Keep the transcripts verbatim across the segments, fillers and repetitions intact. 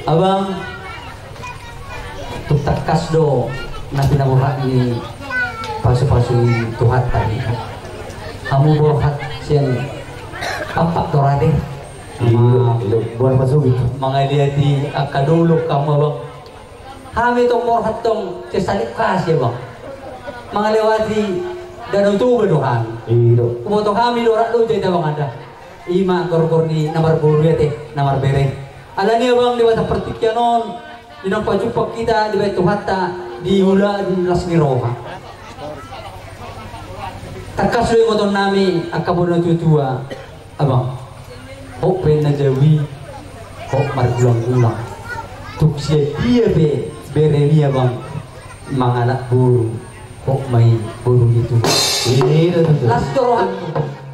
Abang, tung tangkas do na pinaborhat ni pasupasu ni Tuhanta i. Hamu borhat sian Ampat do rade. Iya, iya, buat masuk itu. Mangaliati angka dolok hamu, Abang. Hami tong borhat tong sian Saliukasi, Abang. Mangaliati Danau Toba do hami. Iya. Huboto hami do rap do jait, Abang, anda. Ima gorgor ni na marboru, ate, na marbere. Alani, Abang, di bagasan partingkian on, di naung pajumpang hita, dibahen Tuhanta di ulaon las ni roha. Tangkas do ingoton nami angka bona tuatua, Abang. Hot pe na jabu i, hot margulanggulang. Tung sian dia pe beremi, Abang, mangalap boru, hot ma i boru ni Tuhan. Iya, tutu. Las do rohangku.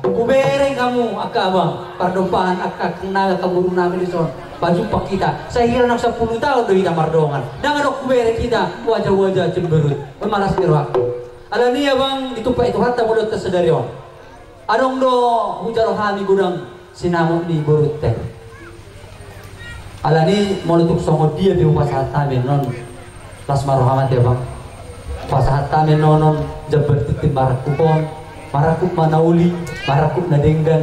Hubereng hamu angka, Abang, pardompahan angka angka na angka boru nami dison. Pajumpang hita. Sahira naung sampulu taon do hita mardongan. Ndang adong hubereng hita wajah-wajah cemberut. On ma las ni rohangku. Alani, Abang, ditumpak Tuhanta molo tung sadari on. Adong do hujalo hami godang sinamot ni borunta i. Alani molo tung songon dia pe hupasahat hami annon, las ma roham, ate, Abang. Pasahat hami annon, jambar tintin marangkup on, marangkup ma na uli, marangkup na denggan.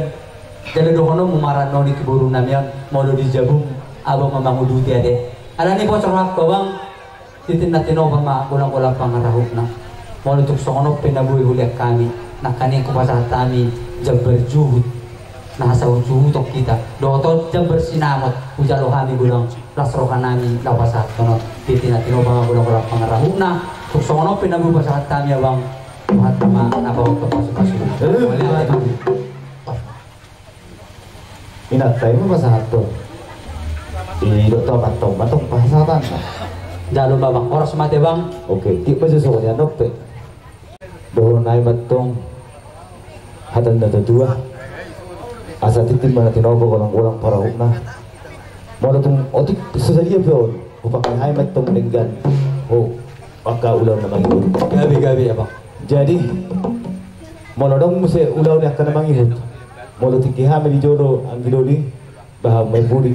Jala dohononmu ma ra annon i tu boru nami on, molo di jabum, Abang, ma manguduti, ate. Alani pos rohangku, Abang. Tintin na tinopa ma golang-golang pangarahutna. Molo tung songon on pe na boi hulean hami, nangkaning hupasahat hami jambar juhut, na hasahut-sahuton hita. Dohot on jambar sinamot hujalo hami godang las roha nami laho pasahathon on. Tintin na tinopa ma golang-golang pangarahutna. Tung songon on pe na boi hupasahat hami, Abang, Tuhanta ma na pahothon pasu-pasuna. Eh, mauliate. Inanta i ma pasahathon. I do, tu Amanta on ma tong pasahatanna. Jalo ma, Bang. Horas ma, ate, Bang. Oke, tiop ma jo songon i, annon pe. Dohonon nami ma tong hata ni na tuatua. Asa tintin ma na tinopa, golang-golang pangarahutna. Molo tung otik so sadia pe on, hupangke hami ma tong denggan. Ho. Angka ulaon na mangihut. Gabe, gabe, Abang. Jadi, molo adong muse ulaon ni angka na mangihut, molo tingki hami di jolo anggi doli, bahen ma i pudi.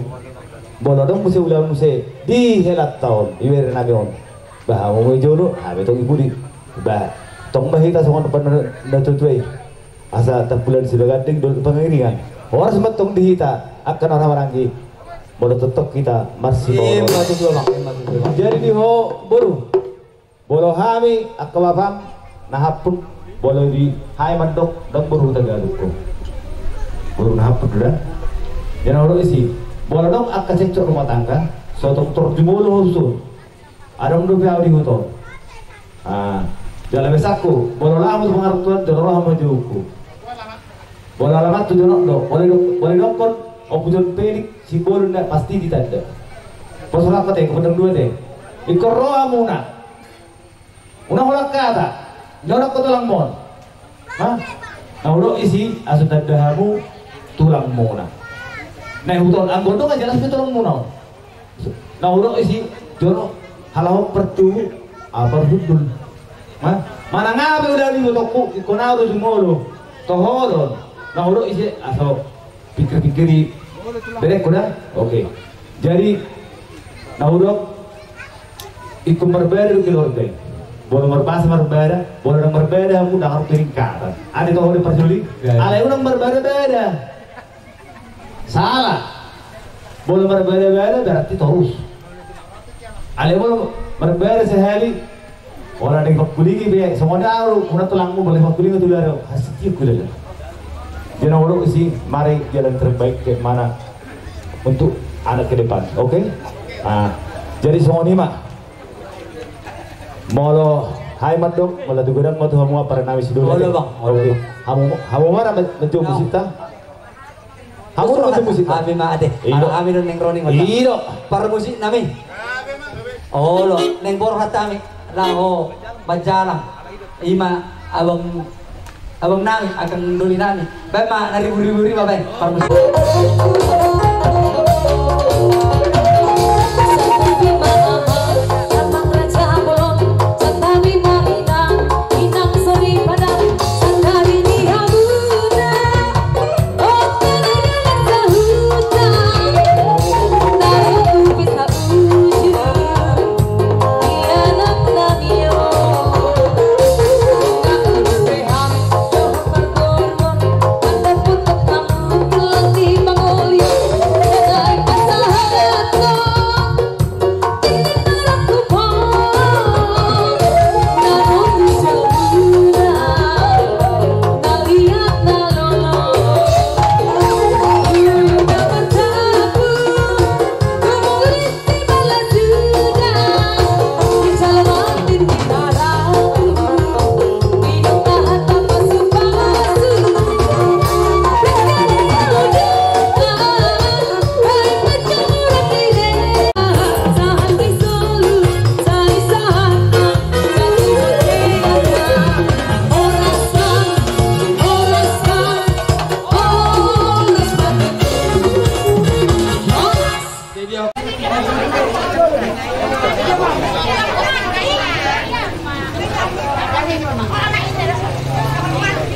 Molo adong muse ulaon muse di helanta on, di bere nami on, bahen ma i jolo, hami tong i pudi. Ba, tong ma hita songon na tuatua i. Asa tampulan sibaganding dohot pangiringan. Horas ma tong di hita angka na marhahamaranggi. Molo tongtong hita marsibohot. Ima tutu, Abang, ima tutu, Abang. Jadi di ho boru. Molo hami angka bapam na hamput, molo di hami mandok ndang boru Hutagalung ho. Boru na hamput do da. Jadi na hudok disi, molo adong angka cekcok rumah tangga, so tong tor jumolo ho tuson. Adong dope ahu di huta on. Ah, jala pesanku, molo laho hamu tu pangarantoan, jolo ro hamu tu jabungku. Molo alamat tu jonok do, molo didok, molo didokkon Ompu Jon Pelik Simbolon, na pasti ditanda. Pos rohangku, ate, hupodang dua, ate. Ingkon ro hamuna. Unang holan hata. Jonok ho tulangmon. Ha? Na hudok disi, asa tanda hamu tulangmuna. Na huton anggo dong aja las pe tulangmuna on. Na hudok disi, jonok halak on partubu, ah, parhundul. Ha? Manang aha pe ulaon ni ibotongku, ingkon ahu do jumolo. Toho do. Na hudok disi, asa pikir-pikiri berengku da. Oke. Jadi, na hudok, ingkon marbada do keluarga i. Molo marbasa marbada, molo ndang marbada hamu, ndang adong peningkatan. Ate, toho do, parjolo i? Ya, ya. Alai unang marbada-bada. Salah. Molo marbada-bada berarti torus. Alai molo marbada sahali, ora dipangkulingi be, songon ahu, unang tulangmu, molo dipangkulingi tu laro, hasitiok ku lalo. Jadi na hudok disi, mari jalan terbaik ke mana untuk anak ke depan, oke? Ah, jadi songon i ma. Molo hami mandok, molo tu godang ma tu hamu, apala nami sidoli. Olo, Bang. Oke. Hamu, hamu ma ra manjou musikta? Hamu do manjou musik? Hami ma, ate. Olo. Hami do naeng ro ningon. Olo. Parmusik nami. Olo, naeng borhat hami laho manjalang. Ima abang, abang nami, abang doli nami. Baen ma na ribu-ribu i ma, baen. Parmusik.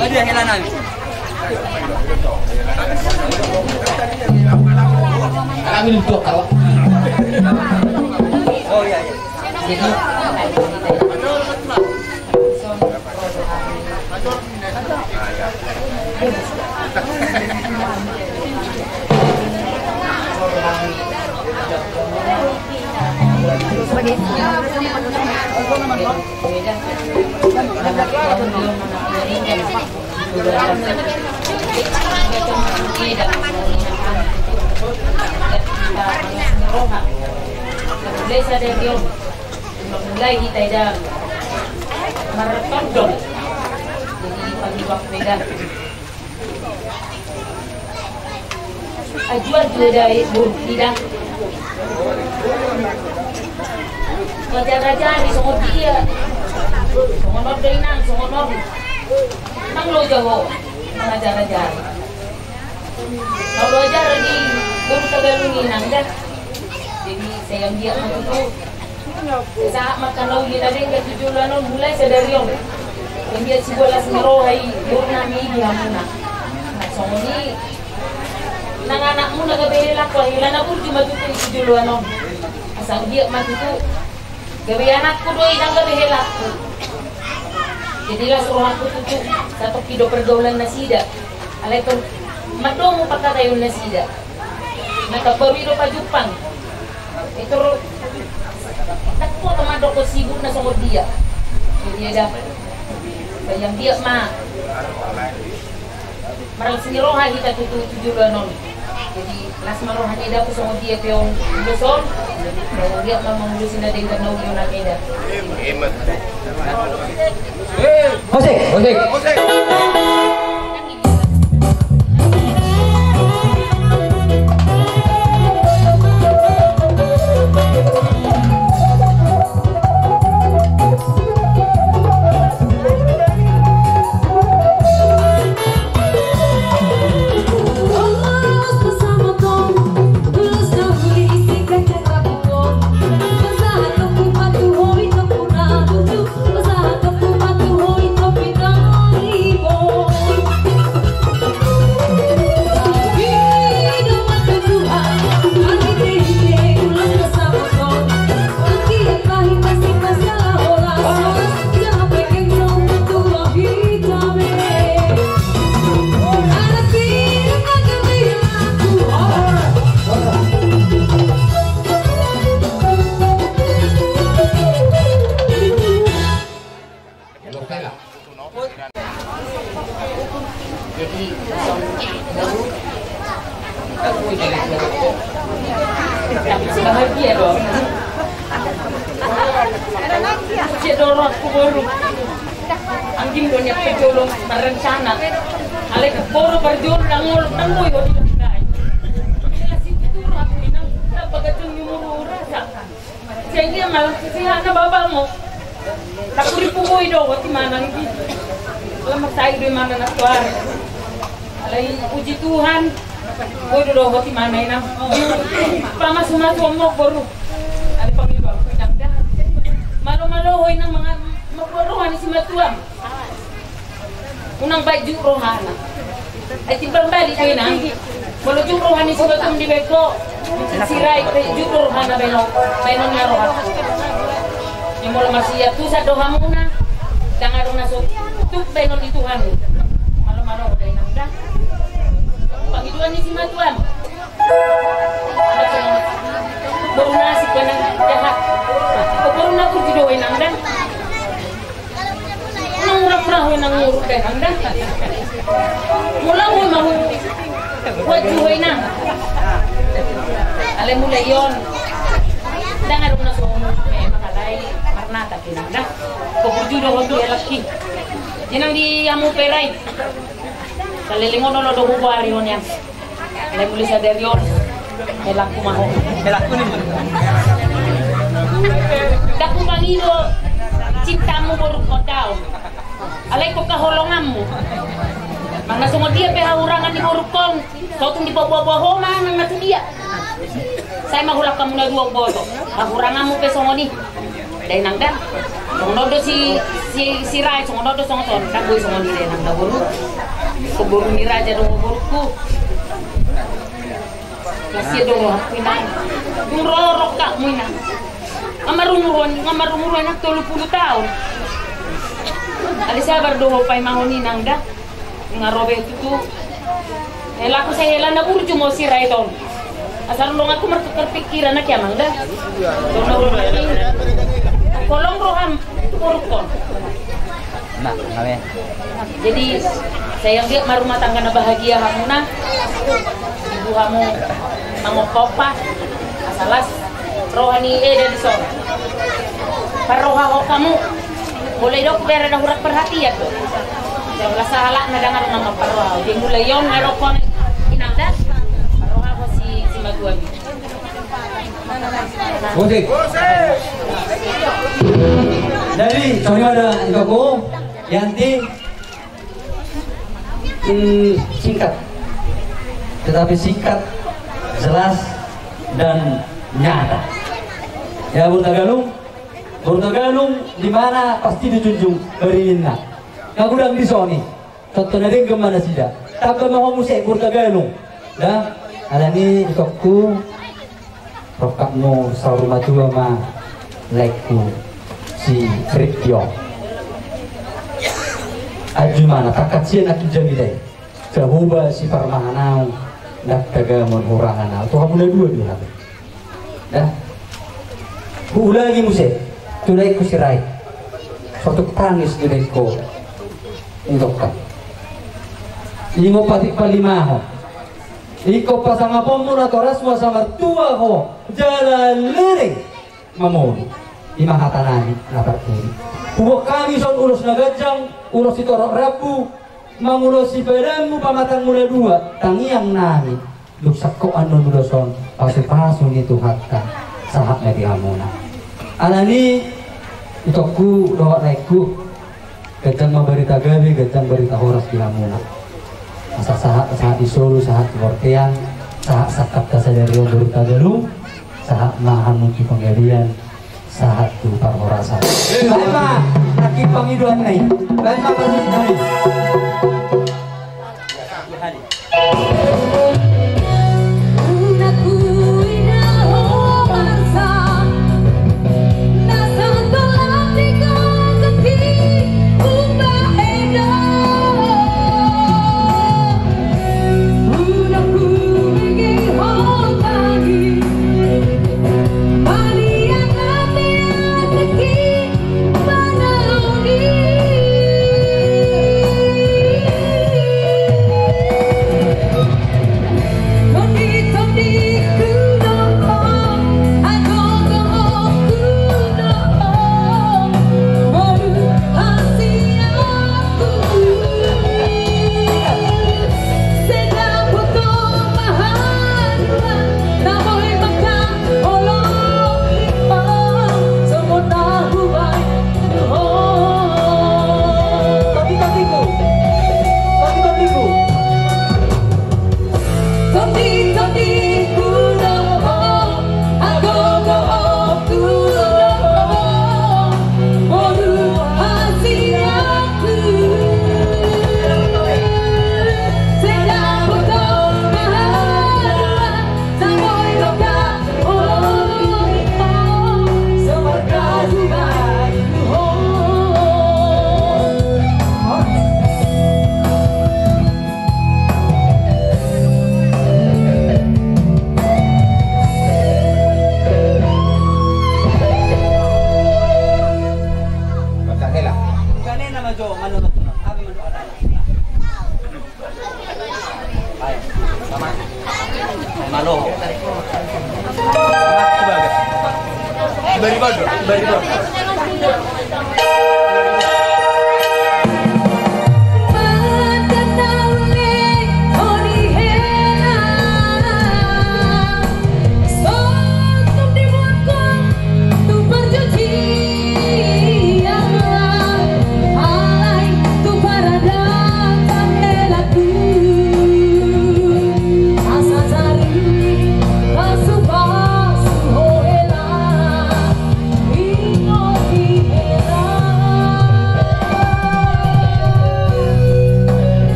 Dia hela nami. Kami duduk, kawan. Oh, iya, iya. Jadi, Mulai hita eda martondong. Jadi pagi waktu eda. Ajual tu eda i, bu, ida. Mangajar-ajari songon dia. Songon on do inang, songon on. Nang loja ho mangajar-ajari. Nang loja di boru Tagalung inang da. Jadi sai anggiat ma tutu. Sahat ma angka na uli na denggan tu joloan on, mulai sadari on. Anggiat sibolas ni roha i boru nami di hamuna. Songon i nang anakmuna gabe helangku, hela na burju ma tutu i tu joloan on. Asa anggiat ma tutu gabe anakku do i, ndang gabe helangku. Jadi las rohangku tutu, satongkin do pergaulan nasida. Alai tor mardomu pangkataion nasida. Na tambaru i do pajumpang. Itu ro. Ndang huboto mandok sibuk na songon dia. Jadi eda. Sai anggiat ma marlas ni roha hita tutu tu joloan on. Jadi las ma roha ni eda tu songon dia pe on. Ulos on. Sai anggiat ma mangulusi na denggan na uli on eda. Musik, musik. Bahagia do. Cek do rohangku boru. Anggim do nian pe jolo marrencana. Alai boru parjolo ndang olo, ndang boi ho di dongkai. Ila situ rohangku inang, ndang bagajeng ni umur rasa. Sehingga malam sisi hana bapakmu. Tapi dipugui do, wati manang di. Lemas sai do mana na tuar. Alai puji Tuhan. Boi do dohot imana inang. Pamasu-masu omok boru. Ada pangido aku inang da. Malo-malo ho inang manga-, mangboan roha ni simatuam. Unang baen jut rohana. Ai timbal balik do inang. Molo jut roha ni simatuam dibaen ho. Sirai pe jut rohana baenon. Baenon na roha. Ia molo marsiantusan do hamuna. Ndang adong na so tuk baenon ni Tuhan. Malo-malo ho da inang da. Pangidoan ni simatuam. Boru na asing pe na jahat. Boru na burju do inang da. Unang mura-mura ho inang nguruk da inang da. Molo ho ma ho. Burju ho inang. Alai mulai on. Ndang adong na so nguruk me makalai marnata inang da. Burju do ho tu helangki. Inang di hamu pe rai. Saleleng on olo do huboari ho nian. Alai mulai sadari on, helangku ma ho. Helangku ni. Ndang hupangido cintamu borungkon daong. Alai angka holonganmu. Manang songon dia pe hahurangan ni borungkon, so tung dipaboa-boa ho manang na tu dia. Sai ma hulak hamu na dua huboto. Hahuranganmu pe songon i. Da inang da. Songon on do si, si, si Rae, songon on do songon, songon, ndang boi songon i da, inang da, boru. Ho boru ni raja do ho, borungku. Las ia do rohangku, inang. Dung ro rongkapmu, inang. Nga marumur on, nga marumur on, inang, tolu pulu taon. Alai sabar do ho paimahon, inang da. Nga ro be tutu. Helaku sahela na burju ma ho si Rae on. Asa donganku martukar pikiran, nang, inang da. Dongan, holong roham tu borungkon. Nah, name. Jadi, sai anggiat marumah tangga na bahagia hamuna. Ibu hamu mangompa-ompa. Asa las roha ni eda dison. Parrohahon hamu. Molo didok bere na hurang perhatian do. Jala sahalakna ndang adong na mamparroha. Jadi mulai on na rohahon, inang da. Parrohahon si, si maguami. Musik. Jadi, songon i ma da, itokku, Yanti. Hmm, singkat. Tetapi singkat, jelas, dan nyata. Ya, boru Tagalung, boru Tagalung di mana pasti dijunjung barininna. Nga godang dison i. Contohna denggan ma nasida. Tamba ma ho muse boru Tagalung. Da, alani itokku, rongkapmu saur matua ma laengku si Fritio. Anju ma na tangkas sian nangkin jamita i. Jahowa siparmahan ahu, ndang tagamon hurangan ahu. Tu hamu na dua do hami. Da. Huulangi muse tu laengku si Rae. Sotung tangis do laengku. Itokku. Ingkon patik palimahon. Ingkon pasangaponmu natorasmu asa martua ho jala leleng mamoli. I ma hata nami na parpudi. Huboan hami son ulos na ganjang, ulos sitorop rambu, mangulosi badanmu pamatangmu na dua, tangiang nami. Dung sangkop annon ulos on, pasupasu ni Tuhanta sahat ma di hamuna. Alani, itokku dohot laengku, ganjang ma barita gabe, ganjang barita horas di hamuna. Asa sahat, sahat di solu, sahat di bontean, sahat sangkapta sadari on boru Tagalung, sahat ma hamu tu panggabean, sahat tu parhorasan. Baen ma, nangkin pangidoan na i. Baen ma parmusik nami.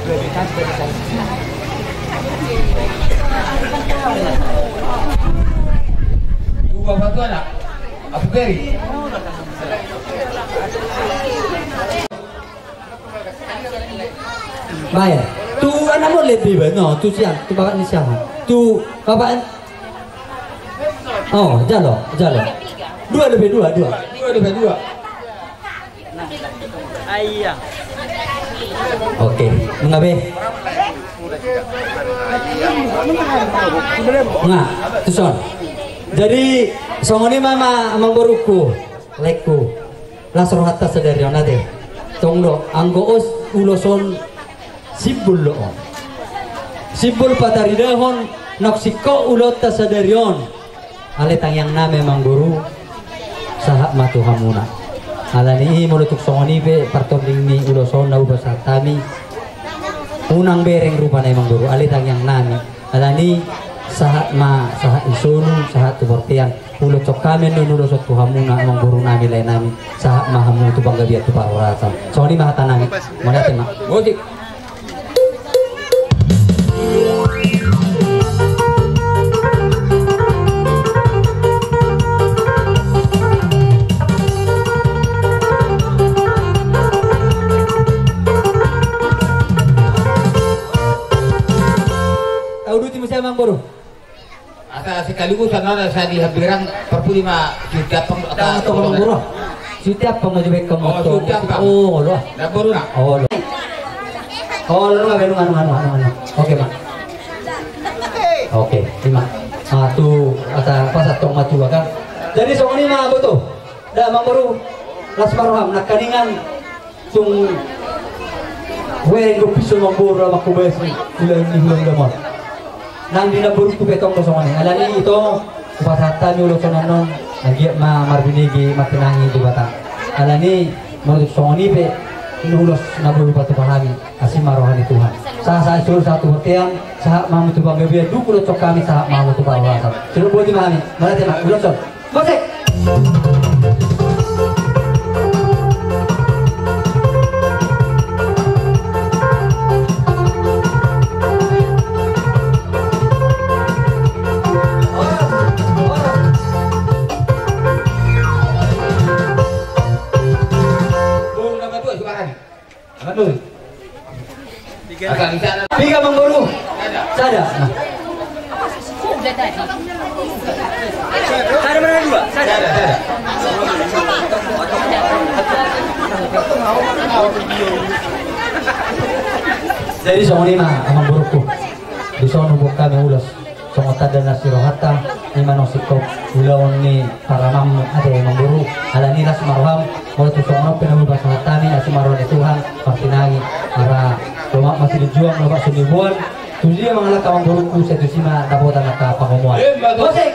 Dua batu anak. Abu Beri. Bae. Tu anak mo lebih bae. No, tu sian, tu bapak ni siapa? Tu bapak. Oh, jalo, jalo. Dua lebih dua, dua. Dua lebih dua. Oke, nunga be. Nunga, tuson. Jadi songon i ma, ma, amangborungku, laengku. Las rohanta sadari on ate. Tong do, anggo os ulos on simbol do on. Simbol pataridahon naung singkop ulaonta sadari on. Ale tangiang nami amangboru, sahat ma tu hamuna. Alani i molo tung songon i pe partonding ni ulos on na hupasahat hami, unang bereng rupana amangboru, ale tangiang nami. Alani sahat ma, sahat ni solu, sahat tu bortean. Ulos on hami annon ulos on tu hamuna amangboru nami, lae nami. Sahat ma hamu tu panggabean tu parhorasan. Songon i ma hata nami. Mauliate ma. Musik. Tauduti muse amangboru. Asa sekaligus annon asa di hambirang parpudi ma siuti ampang do. Asa tong amangboru. Siuti ampang ma jo baen hamu. Oh, siuti ampang. Oh, olo. Amangboru na. Olo. Olo, nunga be, nunga, nunga, nunga, nunga. Oke ma. Oke, ima. Ah, tu asa pasahat tong ma tu bagas. Jadi songon i ma boto. Da amangboru. Las ma roham nangkiningan. Tung hubereng do pison amangboru laho manghobasi ulaon ni hulahula on. Nang di namborungku pe tong do songon i. Alani i ito hupasahat hami ulos on annon, anggiat ma marbinege martinangi Debata. Alani i molo tung songon i pe ulos na boi hupatupa hami, asi ma roha ni Tuhan. Sahat, sahat solu sahat tu bontean, sahat ma hamu tu panggabean, dung ulos on hami sahat ma hamu tu parhorasan. Songon i boti ma hami, mauliate ma, ulos on. Musik. Piga amangboru? Sada. Nah. Sada mana dua? Sada. Jadi songon i ma amangborungku. Dison huboan hami ulos. Songon tanda na sirohanta, ima naung singkop ulaon ni paramanmu ate amangboru. Alani i las ma roham, molo tung songon on pe na hupasahat hami, asi ma roha ni Tuhan martinangi. Ala lomak ma silinjuang, lomak siniboan. Tusi ma mangalangka amangborungku, sai tusi ma dapotan angka pangomoan. Musik.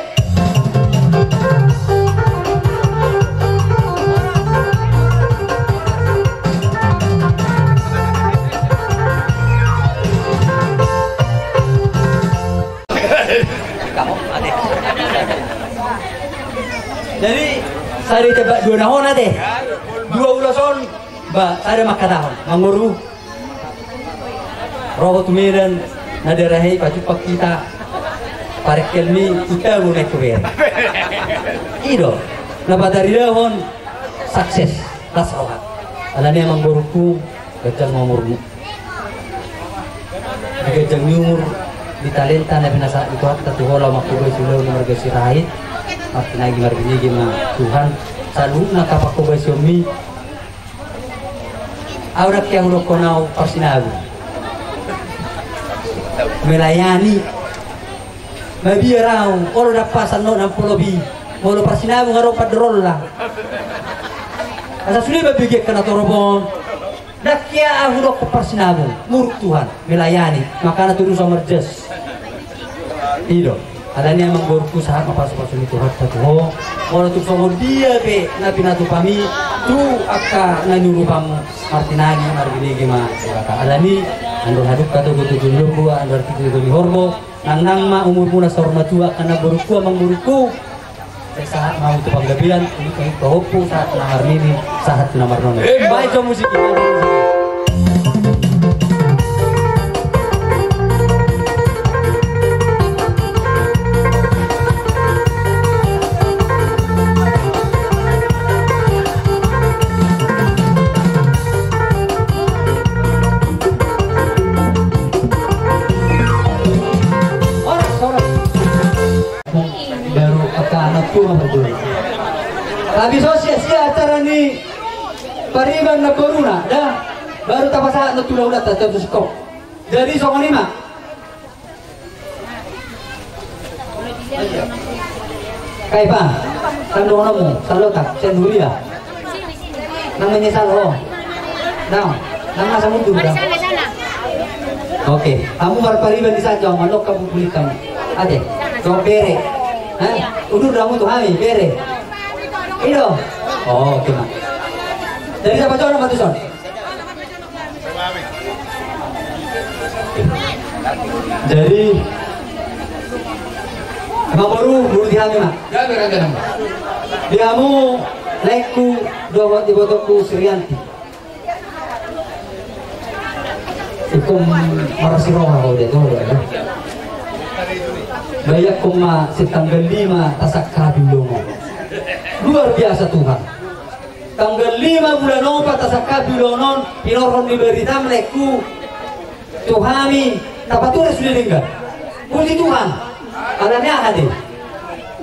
Jadi sada ditembak dua na hona ate. Dua ulos on ba sada mangkatahon, amangboru. Ro ho tu Medan, na daerah i pajumpang hita parengkelmi, hita bo na ingkon bere. I do na pataridahon sukses, las roha. Alani i amangborungku, ganjang ma umurmu. Di ganjang ni umur, di talenta na pinasahat ni Tuhanta tu ho laho manghobasi ulaon na marga Sirait, martinangi marbinege ma Tuhan. Saluhutna angka panghobasionmi, ahu ndang hea hudokhon ahu parsinabung. Melayani. Mabiar ahu, olo ndang pasan no nampolobi. Molo parsinabung adong pandoronna. Asa sude ma bege angka na torop on. Ndang hea ahu hudokhon parsinabung, muruk Tuhan, melayani, makana tudu so marjas. I do. Alani i amangborungku, sahat ma pasupasu ni Tuhanta tu ho. Molo tung songon dia pe na pinatupami tu angka na niurupanmu, martinangi marbinege ma Debata. Alani i, andor hadungka togu-togu ni lombu, andor arti togu ni horbo, nangnang ma umurmuna saur matua angka namborungku, amangborungku. Sai sahat ma hamu tu panggabean, unjuk-unjuk pahompu, sahat tu na marnini, sahat tu na marnono. Baen jo musik i. Tapi so sia-sia acara ni pariban na boruna da, baru tapasahat na tu hulahulanta tu singkop. Jadi songon i ma. Kai pa, kan dohononmu, salotak, sian huria. Nang menyesal ho. Nang, nang masa mundur da. Oke, hamu marpariban di sajo, manok kamu bulikan. Ate, jawab bere. Hah? Udur damu tu hami, bere. Ido. Oh, oke ma. Jadi siapa jawab nama tuson? Jadi, amang boru, boru di hami ma. Di hamu, laengku, dohot ibotongku Srianti. Ingkon marasi roha ho de, tuh, ya. Bayakkon ma, si tanggal lima tasangkapi ulaon on. Luar biasa Tuhan. Tanggal lima bulan opat tasangkapi ulaon on, hinorhon ni barita ma laengku tu hami, tapature sude denggan. Puji Tuhan. Alani aha de?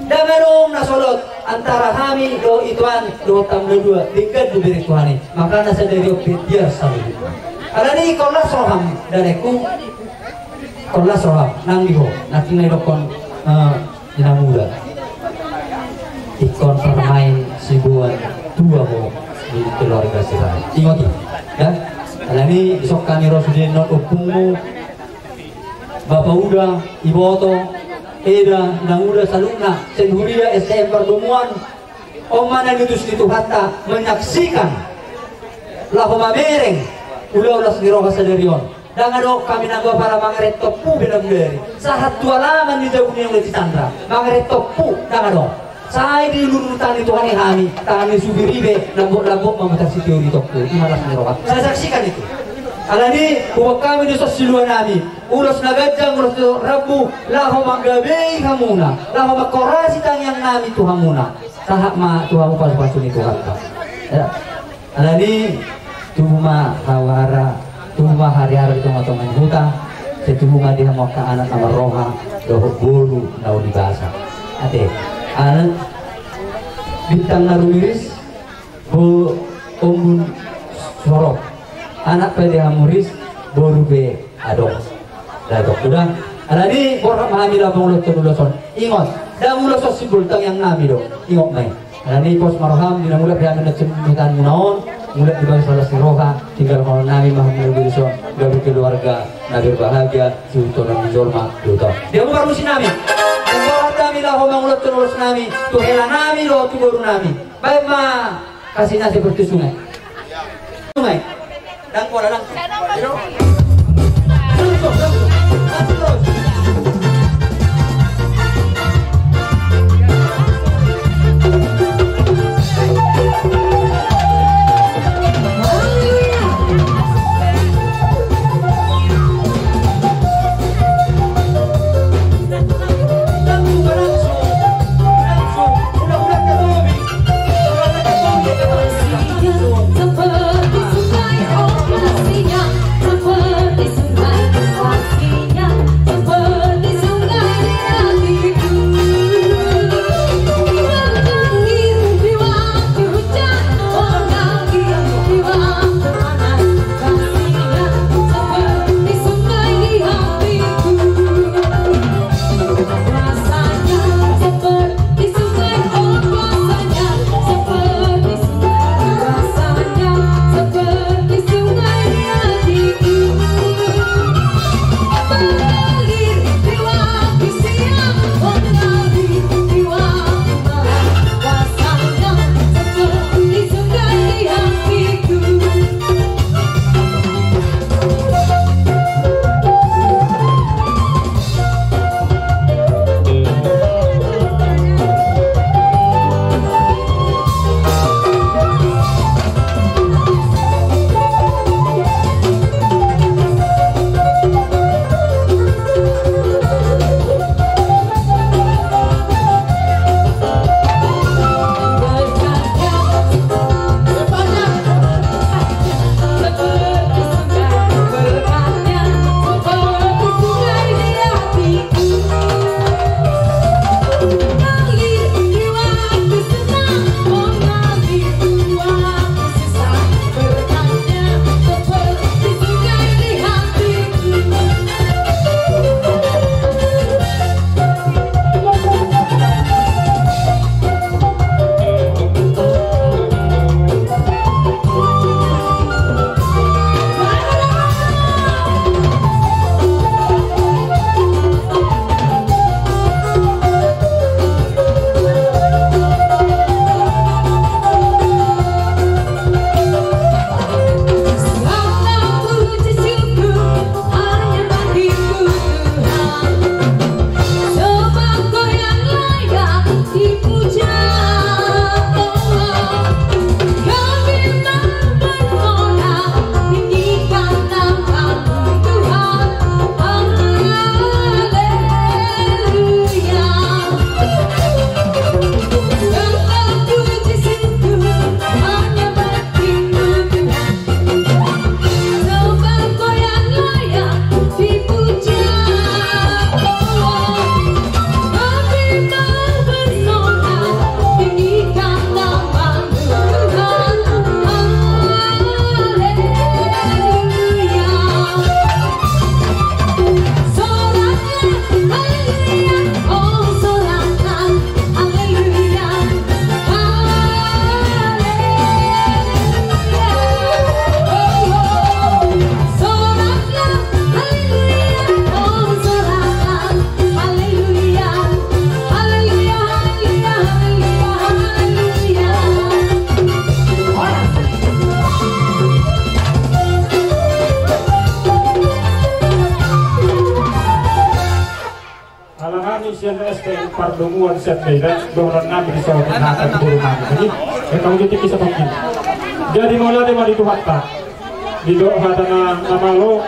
Ndang adong na solot antara hami dohot ituan dohot tanggal dua, denggan do bere Tuhan i. Makana sadari on pe biar saluhutna. Alani i ingkon las roham da laengku. Ingkon las roham, nang di ho, nangkin na didokkon, eh, Inang Uda. Ingkon parmain siboan tua ho di keluarga Sirait. Ingot i, ya. Alani i dison hami ro sude non ompungmu, Bapa Uda, Iboto, Eda, Inang Uda, saluhutna, sian huria S T M Pardomuan. On ma na niutus ni Tuhanta menyaksikan laho mamereng ulaon las ni roha sadari on. Ndang adong hami nanggo apala mangaret tompu be na mudari. Sahat tu alaman ni jabu ni Uda Citandra. Mangaret tompu ndang adong. Sai diulurkan tangan ni Tuhan i hami, tangan ni supir i be, lambok-lambok ma mutar sitio di tompu. I ma las ni roha. Sai saksikan itu. Alani i, huboan hami dison siluanami. Ulos na ganjang, ulos na rambu, laho manggabei hamuna. Laho manghorasi tangiangnami tu hamuna. Sahat ma tu hamu pasu-pasu ni Tuhanta. Ya. Alani i, tubu ma hawara, tubu ma hariara di tonga-tonga ni huta, sai tubu ma di hamu angka anak na marroha dohot boru na uli basa. Ate, anak bintang na rumiris, bo-, ombun sorop. Anak pe di hamu ris, boru pe adong. Dato, uda. Alani i borhat ma hami laho mangulothon ulos on. Ingot, ndang ulos on simbol tangiangnami do. Ingot ma i. Alani i pos ma roham, di na mulak di hami na cembutanmuna on, mulak di bagas las ni roha, tinggalhononnami ma hamu di son, gabe keluarga na berbahagia, sihuthon ni jolma, di huta on. Di hamu parmusiknami. Borhat hami laho mangulothon ulosnami, tu helanami do, tu borunami. Baen ma. Kasihnya seperti sungai. Sungai. Dangkol, dangkol. Langsung, langsung. Langsung terus. Sian S T M Pardomuan sian Medan, dohonon nami di son, hata tu boru nami. Jadi, eh, kamu jadi kisah pangkin. Jadi, mauliate ma di Tuhanta. Didok hata na, na malo,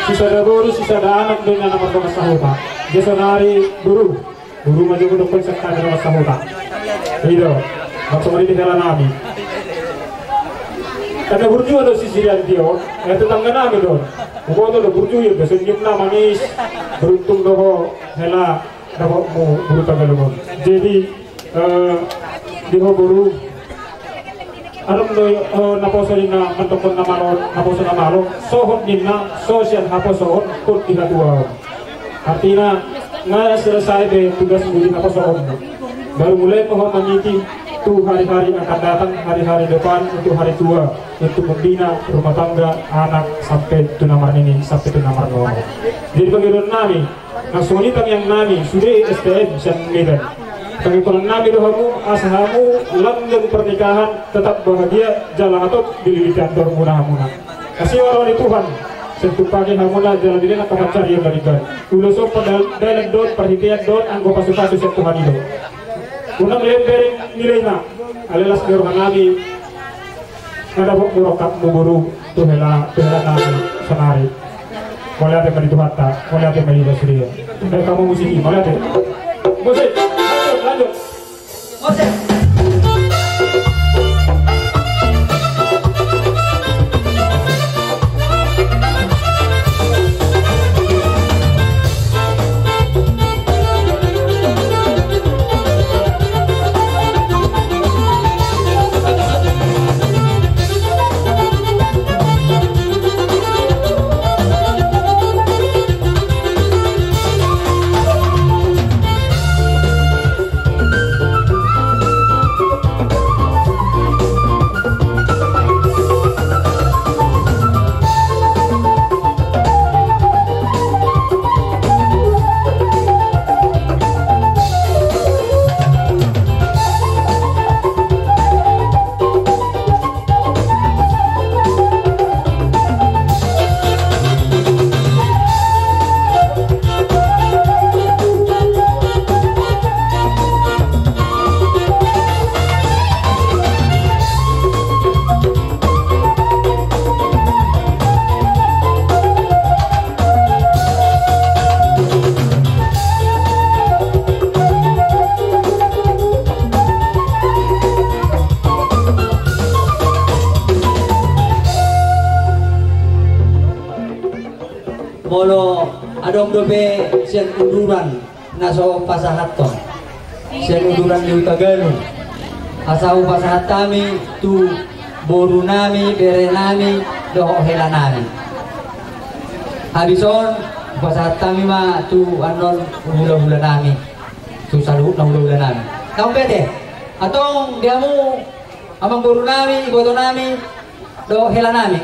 sisada boru, sisada anak, do inna na mardongan sahuta. Jadi, sonari boru. Boru ma jo dohonon sian hami dongan sahuta. I do, maksudna di hela nami. Karena burju do si Sirianti on, eh, tetangga nami do. Huboto do burju i, biasa senyumna manis. Beruntung do ho hela dapotmu boru Tagalog on. Jadi, eh, di ho boru, adong do, eh, naposo ninna, mandokkon na malo, naposo na malo, sohot ninna, so sian haposoon, hot di hatuaon. Artina, nga selesai be tugasmu di haposoonmu. Baru mulai ma ho mangiti tu hari-hari akan datang, hari-hari depan, untuk hari tua, untuk membina rumah tangga, anak, sampai tu na marnini, sampai tu na marnono. Jadi, pangidoan nami, na songon i tangiang nami, sude S T M sian Medan. Pangidoan nami do hamu, asa hamu langgeng pernikahan tetap bahagia, jala hatop dililiti andormuna hamuna. Asi ma roha ni Tuhan, sai tumpaki hamuna jala dilehon angka pansarian na denggan. Ulos on pardal-, dalan dohot parhitean dohot anggo pasupasu sian Tuhan i do. Unang lean bereng nilaina, alai las ni roha nami, na dapot murokap muburu tu hela, tu hela nami sonari. Mauliate ma di Tuhanta, mauliate ma di Tuhan. Baik, kamu musisi, mauliate. Musik, lanjut, lanjut. Musik. Molo adong dope sian uduran na so pasahathon sian uduran ni Hutagalung, asa hupasahat hami tu boru nami, bere nami, dohot hela nami. Habis on, hupasahat hami ma tu annon hulahula nami, tu saluhutna hulahula nami. Naung bete, antong di hamu, amangboru nami, iboto nami, dohot hela nami.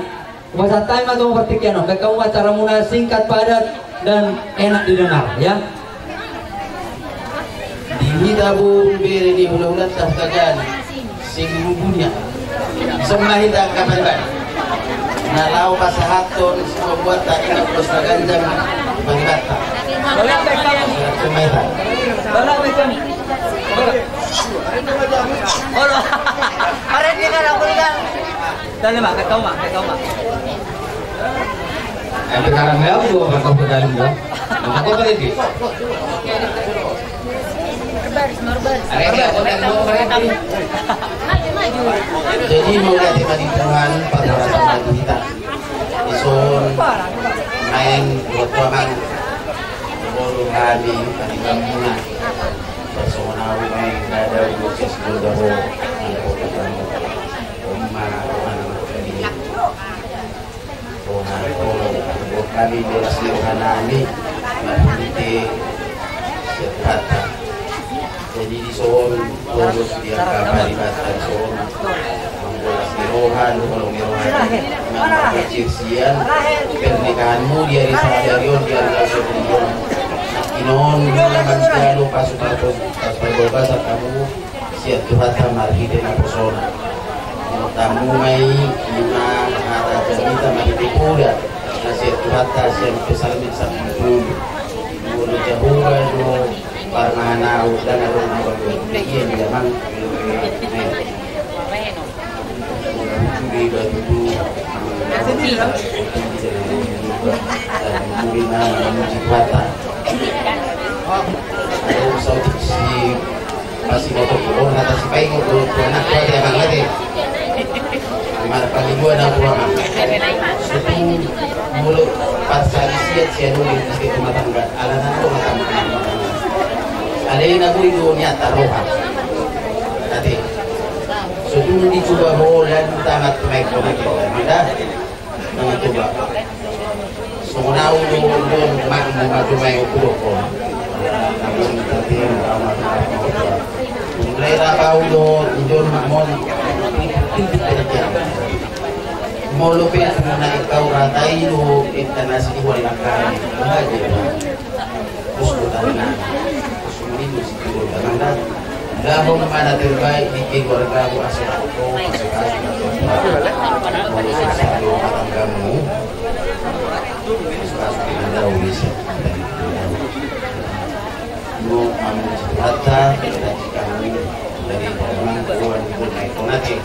Hupasahat hami ma tu partingkian on. Baen hamu ma acara muna singkat, padat, dan enak didengar, ya. Di hita boru bere ni hulahulanta Hutagalung, seluruh dunia. Semua hita angka pariban. Na laho pasahathon si pembuat tadi na ulos na ganjang paribanta. Semua hita. Olo. Are dia kan aku kan. Dale ma, kau ma, kau ma. Eh, sekarang ya, aku dua orang kau ke dalam ya. Maka kau tadi. Are dia, kau tadi mau berhenti. Jadi, mauliate ma di Tuhan, parhorasan na di hita. Dison, naeng buat paman. Boru hami, hami gamuna. Personal, naeng dada, usia, semoga ho. Oma, oma, oma. Roha, roha, roha nami, roha nami, marhite sian hata. Jadi dison, terus di angka paribata dison, mambolas ni roha, luholo ni roha, mambolas sian pernikahanmu di ari sadari on, di ari sadari on. Inon, manjalo pasu-pasu, pasu-pasu, pasu-pasu, sian Tuhanta marhite naposona. Tamu ma i, ima hata jamita marhite poda na sian Tuhanta, sian Psalmen sampulu tolu. Molo Jahowa do Parmahanau dan adong na bagus. Iya, iya, Mang. Di batu tu. Murina memuji Tuhan. Adong saut si pasti motor tu orang atas si paingot tu anak tu ada Mang, ada. Marpangidoan na tu Amang. Sotung molo parsali siat sian uli di rumah tangga. Ala na tu rumah tangga. Alai na boi do niat taroha. Ate. Sotung dicoba ho lan tamat main kona kita. Mada. Nang coba. Songon au do, do, mak, mak, mak, mak, mak. Mulai rap au do, do, mak, mon. Molo pe tu na ikau ratai do, intanasi di wali akal. Bahagia. Terus kota na. Terus ini musik. Laho ma na terbaik di keluargamu, asa tanggamu. Asa tanggamu bisa. Mau kamu cerita, kita kamu dari dalam Tuhan pun naik konati.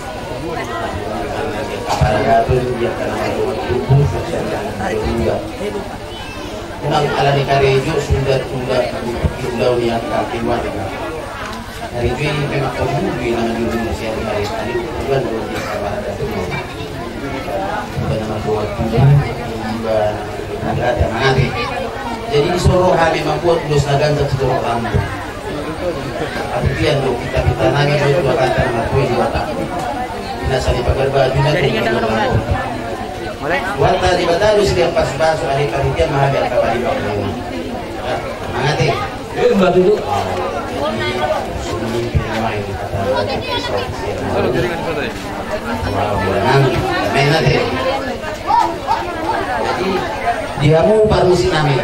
Karena dia kepala dapur, dia kena tubuh, dan dia juga. Unang ala ni karejo suda, suda, suda ni angka keluarga. Karejo i memang kamu di nang di rumah siang hari tadi, tujuan dua di kamar ada tu. Suda nama tua tujuan, suda, suda ada mangati. Jadi di soro hami membuat dos nagan satu soro kamu. Artian do kita, kita nami do dua kata nama tua di batak. Ina sali pagar baju na tu. Wata di batalu setiap pas basu hari panitia mahaga kabari. Mangati. Eh, batu tu. Sumini pinamai di kata. Wah, bulan nami. Main nanti. Jadi, di hamu parmusik nami.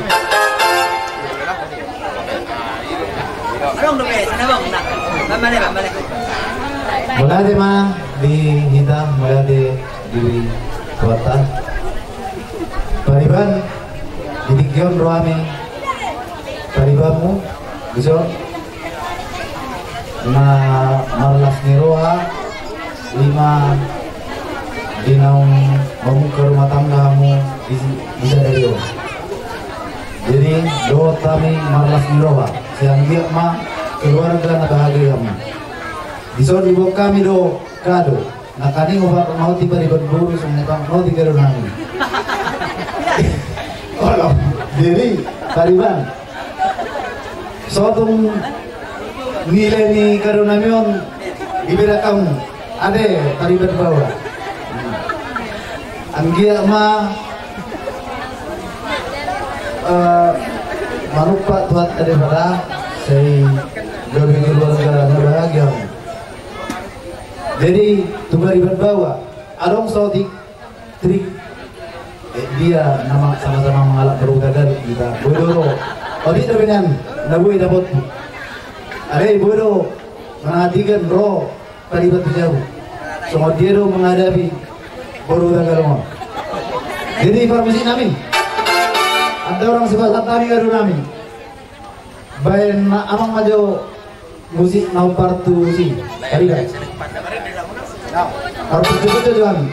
Mauliate ma di hita, mauliate di Tuhanta. Pariban, di tingki on ro hami paribanmu, bisa na marlas ni roha. Ima di naung mamungka rumah tangga hamu di, di sadari on. Jadi dohot hami marlas ni roha, sai anggiat ma keluarga na bahagia hamu. Dison diboan hami do kado, nangkaning opat na hot di pariban boru, songon i tong na hot di kado nami. Olo, jadi pariban. Sotung nilai ni kado nami on dibereng hamu. Ate, pariban baoa. Anggiat ma, eh, manumpak Tuhanta Debata, sai gabe keluarga na bahagia. Jadi tu pariban baoa, adong saotik trik. Eh, dia nama sama-sama mangalap berugagal kita. Boi do ro. Otik do dengan na boi dapot. Alai boi do manatikan ro pariban tu jabu. Songon dia do menghadapi berugagal on. Jadi parmusik nami. Ada orang sebelah nami, ada nami. Baen ma amang majo. Musik na umpartusi. Tadi dah. Partusi betul Johan.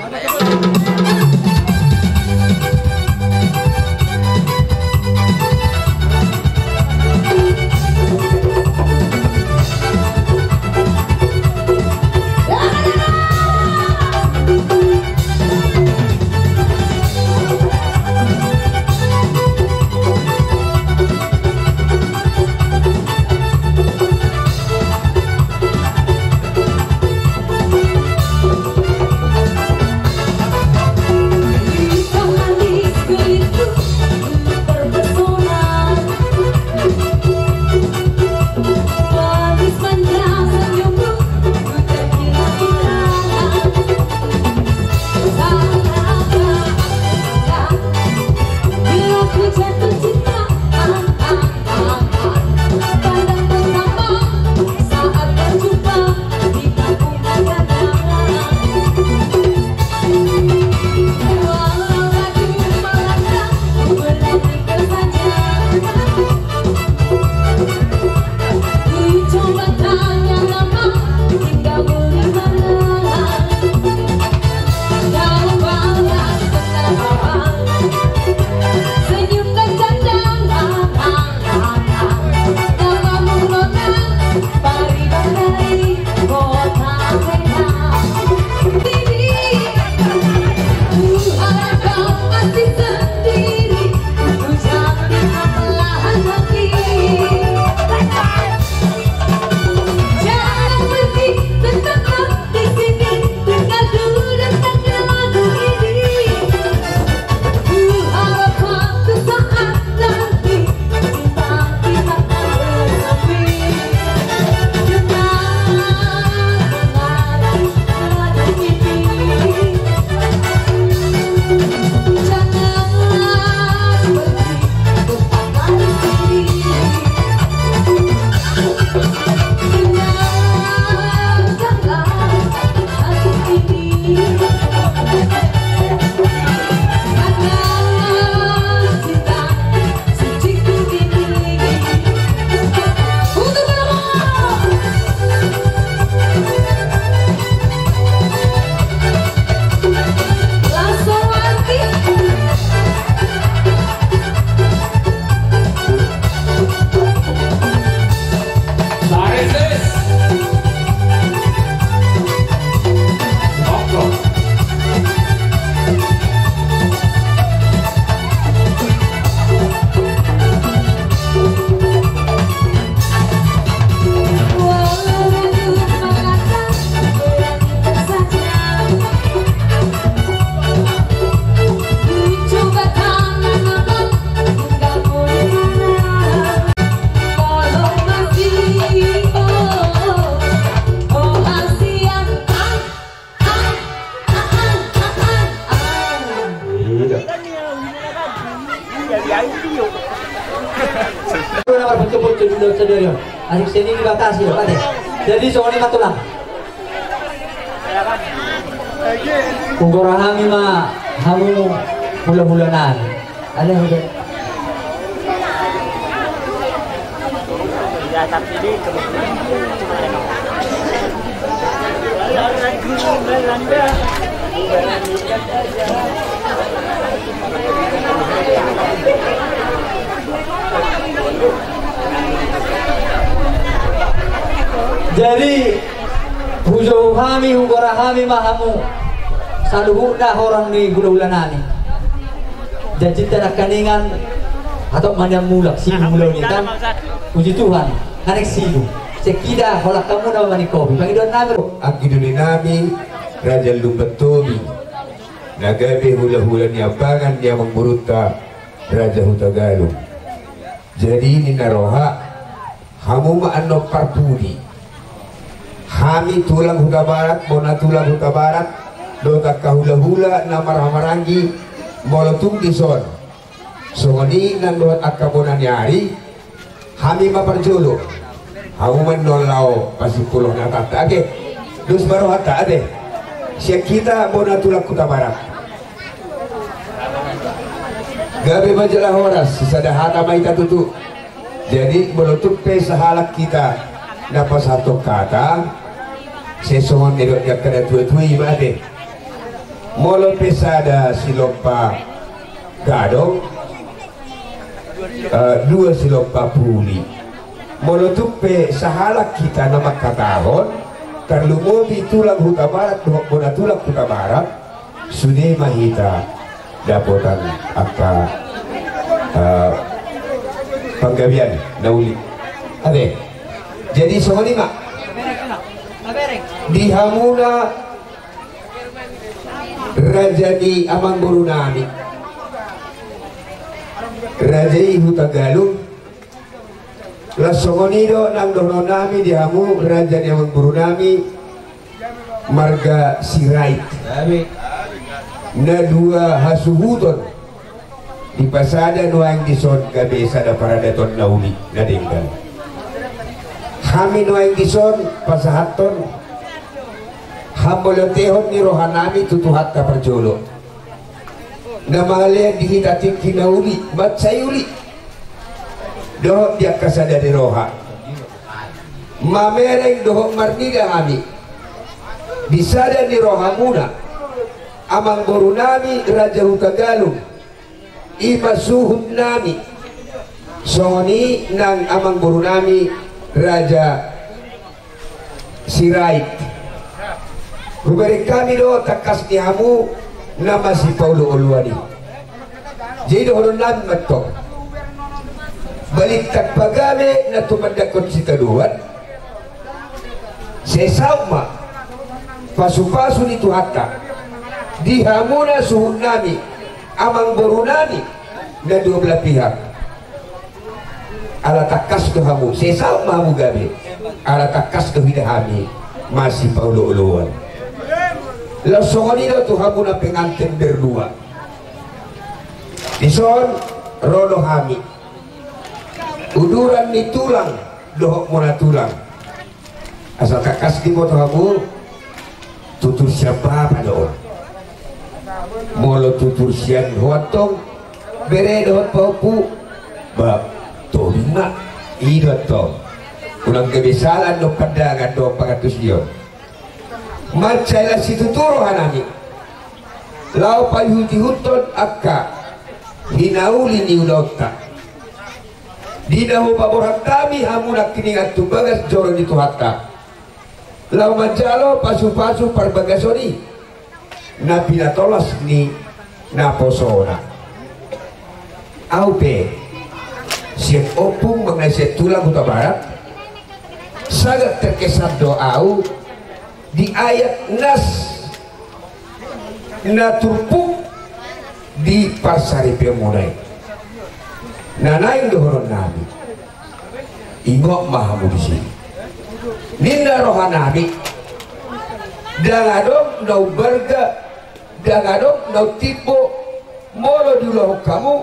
Adik seni dibatasi, Pak. Jadi songon i ma tulang. Hugora hami ma hamu hulahula nami. Ada, ada. Jadi hujou hami, hugora hami ma hamu saluhutna horong ni hulahula nami. Janjinta nangkiningan, hatop ma nian mulak, sibu mulak ni kan. Puji Tuhan, naeng sibu. Sekida holan hamu na maminum kopi. Pangidoan nami ro. Anggi doli nami, Raja Lumban Tobing, na gabe hulahula ni ambangan ni amangborunta Raja Hutagalung. Jadi ninna roha, hamu ma annon parpudi. Hami tulang Hutabarat, bona tulang Hutabarat, dohot angka hulahula na marhahamaranggi, molo tung dison. Songon i nang dohot angka bona ni ari, hami ma parjolo. Hamu ma annon laho pasipuloh na tata ate. Dos ma rohanta ate. Sian hita bona tulang Hutabarat. Gabe ma jala horas, sisada hata ma hita tutu. Jadi molo tung pe sahalak hita na pasahathon hata, sai songon nidok ni angka natuatua i ma ate. Molo pe sada silompa gadong, eh, dua silompa puli. Molo tung pe sahalak hita na mangkatahon, tarlumobi tulang Hutabarat dohot bona tulang Hutabarat, sude ma hita dapotan angka, eh, panggabean na uli. Ate. Jadi songon i ma. Di hamuna raja ni amangboru nami, raja i Hutagalung. Laos songon i do nang dohonon nami di hamu raja ni amangboru nami marga Sirait. Na dua hasuhuton dipasada nuaeng dison gabe sada paradaton na uli na denggan. Hami nuaeng dison pasahathon hambolotehon ni roha nami tu Tuhanta parjolo. Na mangalean di hita tingki na uli, mansai uli. Dohot di angka sada ni roha. Mamereng dohot marnida hami. Di sada ni rohamuna. Amangboru nami Raja Hutagalung. I ma suhut nami. Songon i nang amangboru nami Raja Sirait. Hubereng hami do tangkas ni hamu na masipaolooloan i. Jadi dohonon nami ma antong. Balintang pagabe na tumandangkon sitadoan. Sai saut ma pasupasu ni Tuhanta. Di hamuna suhut nami, amangboru nami, na dua belah pihak. Ala tangkas do hamu, sai saut ma hamu gabe. Ala tangkas do hita hami masipaolooloan. Laos songon i do tu hamuna pengantin berdua. Dison ro do hami. Uduran ni tulang dohot bona tulang. Asa tangkas diboto hamu, tutur sian bapa do on. Molo tutur sian ho antong, bere dohot pahompu, ba, Tobing ma, i do antong. Unang gabe sala do pandangan dohot pangantusion. Mansai las situtu roha nami. Laho paihutihuthon angka hinauli ni ulaonta. Di na hupaborhat hami hamu nangkiningan tu bagas joro ni Tuhanta. Laho manjalo pasupasu parbagason i. Na pinatolas ni naposona. Au pe. Sian ompung manang sian tulang Hutabarat. Sangat terkesan do au. Di ayat nas na turpuk di parsaripeonmuna i. Na naeng dohonon nami. Ingot ma hamu disi. Ninna roha nami. Ndang adong na umbalga, ndang adong na umtimbo, molo diulahon hamu,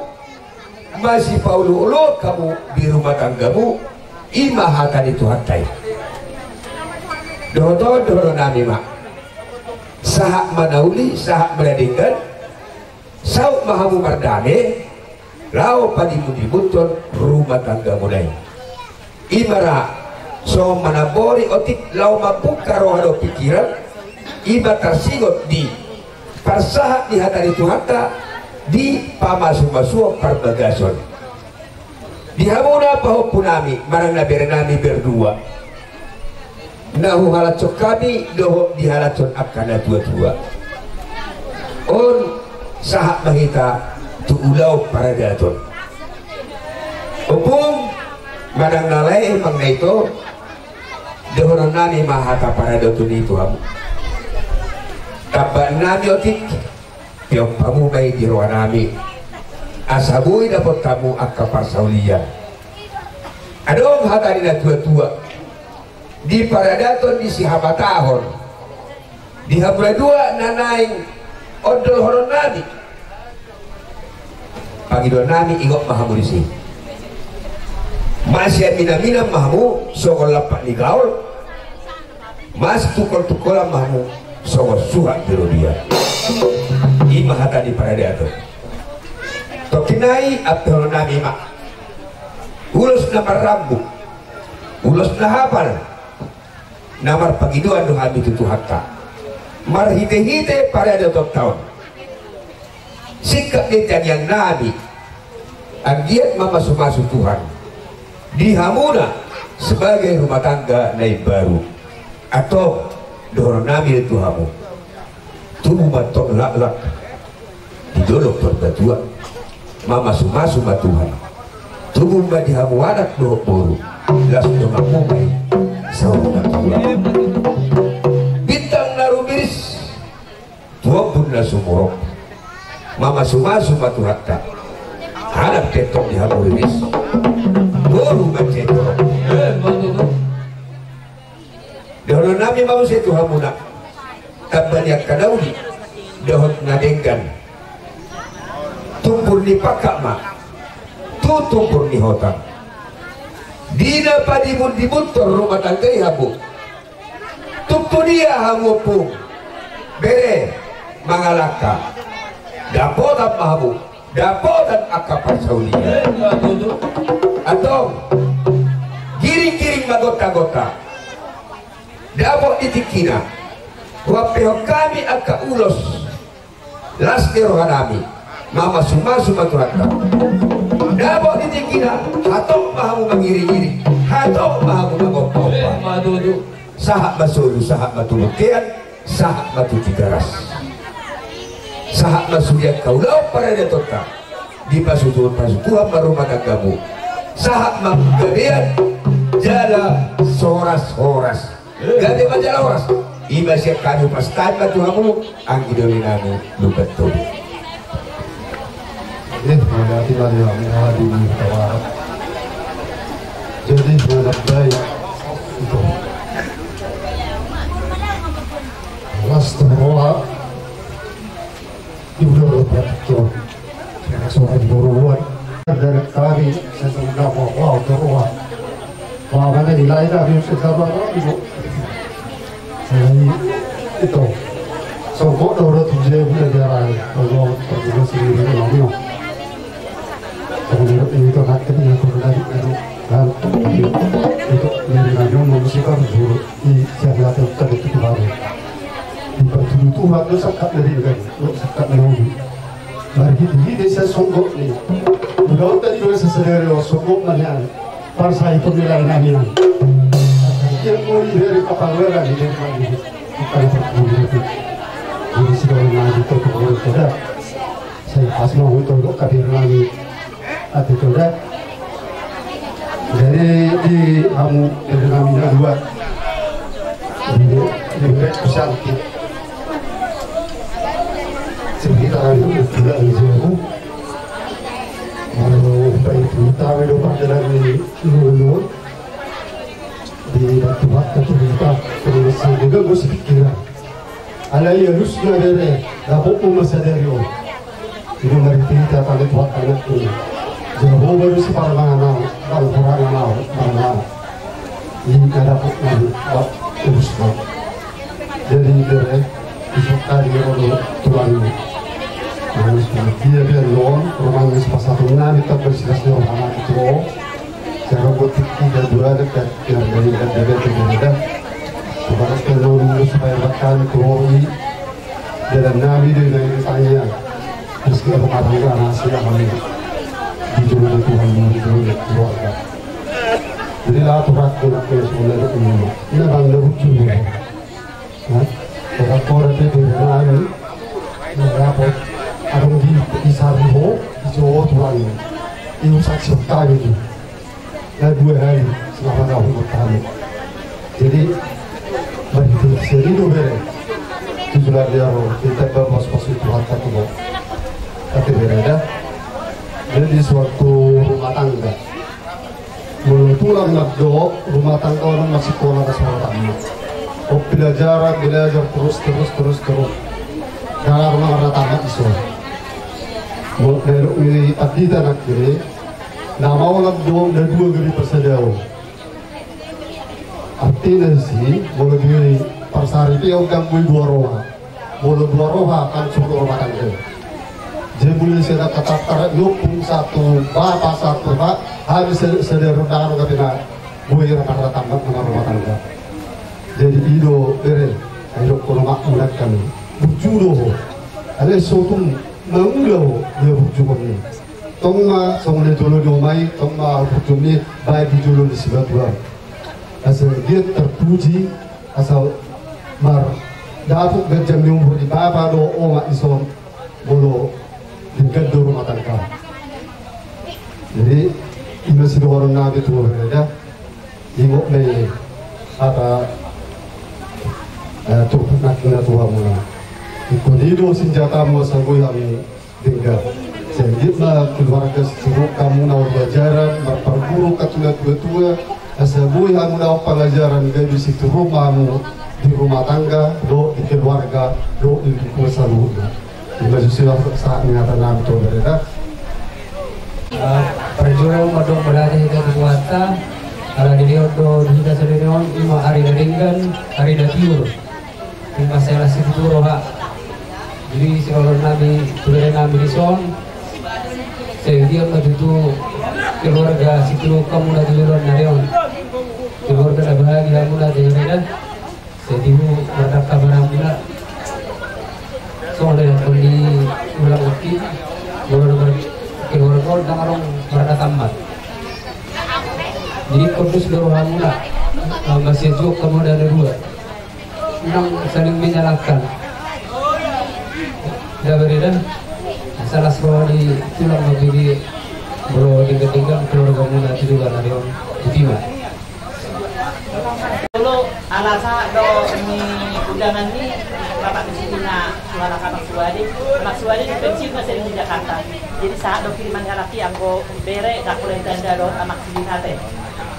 Masipaolooloan hamu di rumah tanggamu, i ma hata ni Tuhanta i. Dohot on dohononnami ma: Sahat ma na uli, sahat ma na denggan, saut ma hamu mardame, laho padimundimunhon rumah tanggamuna i. I ma ra, songon manambori otik laho mambuka roha dohot pingkiran, i ma tarsingot di parsahat ni hata ni Tuhanta di pamasumasuon parbagason. Di hamuna pahompunami manang na berenami berdua, na huhalashon hami dohot dihalashon angka natuatua. On sahat ma hita tu ulaon paradaton. Ompung, manang na lae manang na ito, dohononnami ma hata paradaton i tu hamu. Tambannami otik, peop hamu ma i di rohanami, asa boi dapot hamu angka parsaulian. Adong hata ni natuatua di paradaton, di sihabatahon, di hamu na dua na naeng ondolhononnami. Pangidoannami, ingot ma hamu disi. Masiaminaminam ma hamu songon lampak ni gaol, masitungkoltungkolan ma hamu songon suhat ni rodia. I ma hata ni paradaton. Tongkin nai ampeononnami ma ulos na marrambu, ulos na hapal, na marpangidoan do hami tu Tuhanta marhitehite paradatonta on. Singkat ni tangiangnami, anggiat mamasumasu Tuhan di hamuna sebagai rumah tangga na imbaru. Antong, dohononnami do tu hamu: Tubu ma antong laklak di dolok Purbatua. Mamasumasu ma Tuhan. Tubu ma di hamu anak dohot boru, las donganmu ma i saur matua. Bintang na rumiris tu ombun na sumurop. Mamasumasu ma Tuhanta. Anak pe antong di hamu riris, boru mansai torop. Dohononnami ma muse tu hamuna: Tamba ni angka na uli dohot na denggan, tumpur ni pangkat ma tu tumpur ni hotang. Di na padimundimunhon rumah tangga i hamu, tung tu dia hamu ompung, bere, mangalangka, dapotan ma hamu dapotan angka parsaulian. Antong, giringgiring ma gontagonta. Dapot di tingkina, huampehon hami angka ulos las ni rohanami. Mamasumasu ma Tuhanta. Dapot di tingkina, hatop ma hamu mangiringiring, hatop ma hamu mangompaompa. Sahat ma solu, sahat ma tu bontean, sahat ma tu Tigaras. Sahat ma sude angka ulaon paradatonta. Dipasutuhon-pasutuhon ma rumah tanggamu. Sahat ma panggabean jala so horas-horas. Gabe ma jala horas. I ma sian hami, hupasahat ma tu hamu anggi dolinami Lumban Tobing. Eh, mauliate ma di hamu, hadirin hadirat. Jadi, manang baik. Itu. Las tu roha. Di bulan Ramadan tu. Soal buruan. Dari kami, saya sudah bawa, bawa tu roha. Bawa mana di lain, kami sudah bawa, ibu. Jadi, itu. Songkop dua ratus ribu dari arah, kalau pergi sendiri, kalau Kemudian itu nanti yang kurang dari itu kan itu dari radio mengusipkan guru di siang latihan tadi itu baru. Dipatudu Tuhan tu sangkap dari kan, tu sangkap dari. Mari kita, kita saya songkok ni. Udah tadi dua sesedari lo songkok mana? Parsa itu nilai nami. Dia mau di dari kapal merah di dari mana? Bukan perlu itu. Jadi sudah mengaji tu perlu sudah. Sai pas ma hutolhon kabir nami. Ate toda. Jadi di hamu, di nami na dua. Di, di bek pesangki. Sekitar itu, tidak di sini. Lalu baik, kita do panggilan di dulu. Di batu-batu cerita, terus juga gue sedikit. Alai alusna bere, dapotmu ma sadari on. Ima marhite hita tale tu angka anakmu. Jala Boba do si parmangan au, bang parmangan au, parmangan. Ini kada kok nang bak urus bang. Jadi bere, isuk tadi ro do tulang. Dia biar non, rumah nangis pas satu nami tak bersilas di rumah nami tu. Saya robot tiga dua dekat, biar dari dekat dekat dekat dekat. Supaya kalau supaya bakal tuh. Dalan nami do na i tanya. Meski aku kadang-kadang hasil kami di jolo Tuhan, di jolo keluarga. Jadi lah tu rakyat nak ke sekolah itu ini. Ini bang dah lucu ni. Nah, orang orang itu dari nami. Nah, apa? Abang di Isariho, di Jawa Tuhan. Ini saksi kami tu. Na dua hali selama tahun pertama. Jadi bagi seri do bere. Tujuan dia ro kita bawa pos-pos itu harta tuh. Tapi bere dah. Jadi suatu rumah tangga. Molo tulang na do rumah tangga orang masih sekolah ke sekolah tamat. Oh, belajar, belajar terus, terus, terus, terus. Dalam rumah tamat iso. Molo dari pandita nak kiri. Na maolan do na dua gari parsadaon. Artina si molo di parsari pe on kan boi dua roha. Molo dua roha kan suru rumah tangga. Jadi mulai sada katakar nyopung satu bapa satu bapa harus sada sada rudaro katina boi rata-rata rumah tangga. Jadi ido bere ayo kono mak ulat kami. Burju do ho. Ale sotung mangula ho dia burju kami. Tong ma songon na jolo ni omai, tong ma burju ni bae di jolo ni sibatua. Asa dia terpuji, asa mar dapuk ganjang ni umur di bapa do oma ison, molo denggan do rumah tangga. Jadi ima sidohonon nami tu bere da. Ingok na i hata turpuk na tua muna. Ingkon i do sinjatamu asa boi hamu denggan. Sai anggiat ma keluarga siruk hamu na on pelajaran marparguru katula tua-tua asa boi hamu na on pelajaran gabe siturun ma hamu di rumah tangga dohot di keluarga dohot di lingkungan saluhutna. Ima susi sahat ni hata nami tu bere da. Parjolo mandok balaja hita tu Tuhanta. Ala dilehon do di hita sadari on ima ari na denggan, ari na tiur. Ima sai las situtu roha. Jadi sidohonon nami tu bere nami dison. Sai dia ma tutu keluarga situruk hamu na tu joloan ni ari on. Keluarga na bahagia hamu na tu bere da. Jadi mardangka ma hamu na. Songon na didok ni tulang nangkin, molo na markeluarga on ndang adong marna tamat. Jadi kondus do rohamuna. Masih juak hamu na dua. Unang saling menyalahkan. Da bere da. Asa las roha ni tulang ma bere. Molo denggan-denggan keluargamuna tu joloan ni ari on. Botima. Dulu ala sahat do ni undangan ni Bapak Presiden na suhalakan Amak Suwade. Amak Suwade ni pensiun masih di Jakarta. Jadi sahat do kiriman halak i anggo bere dakku lain tanda do Amak Suwade.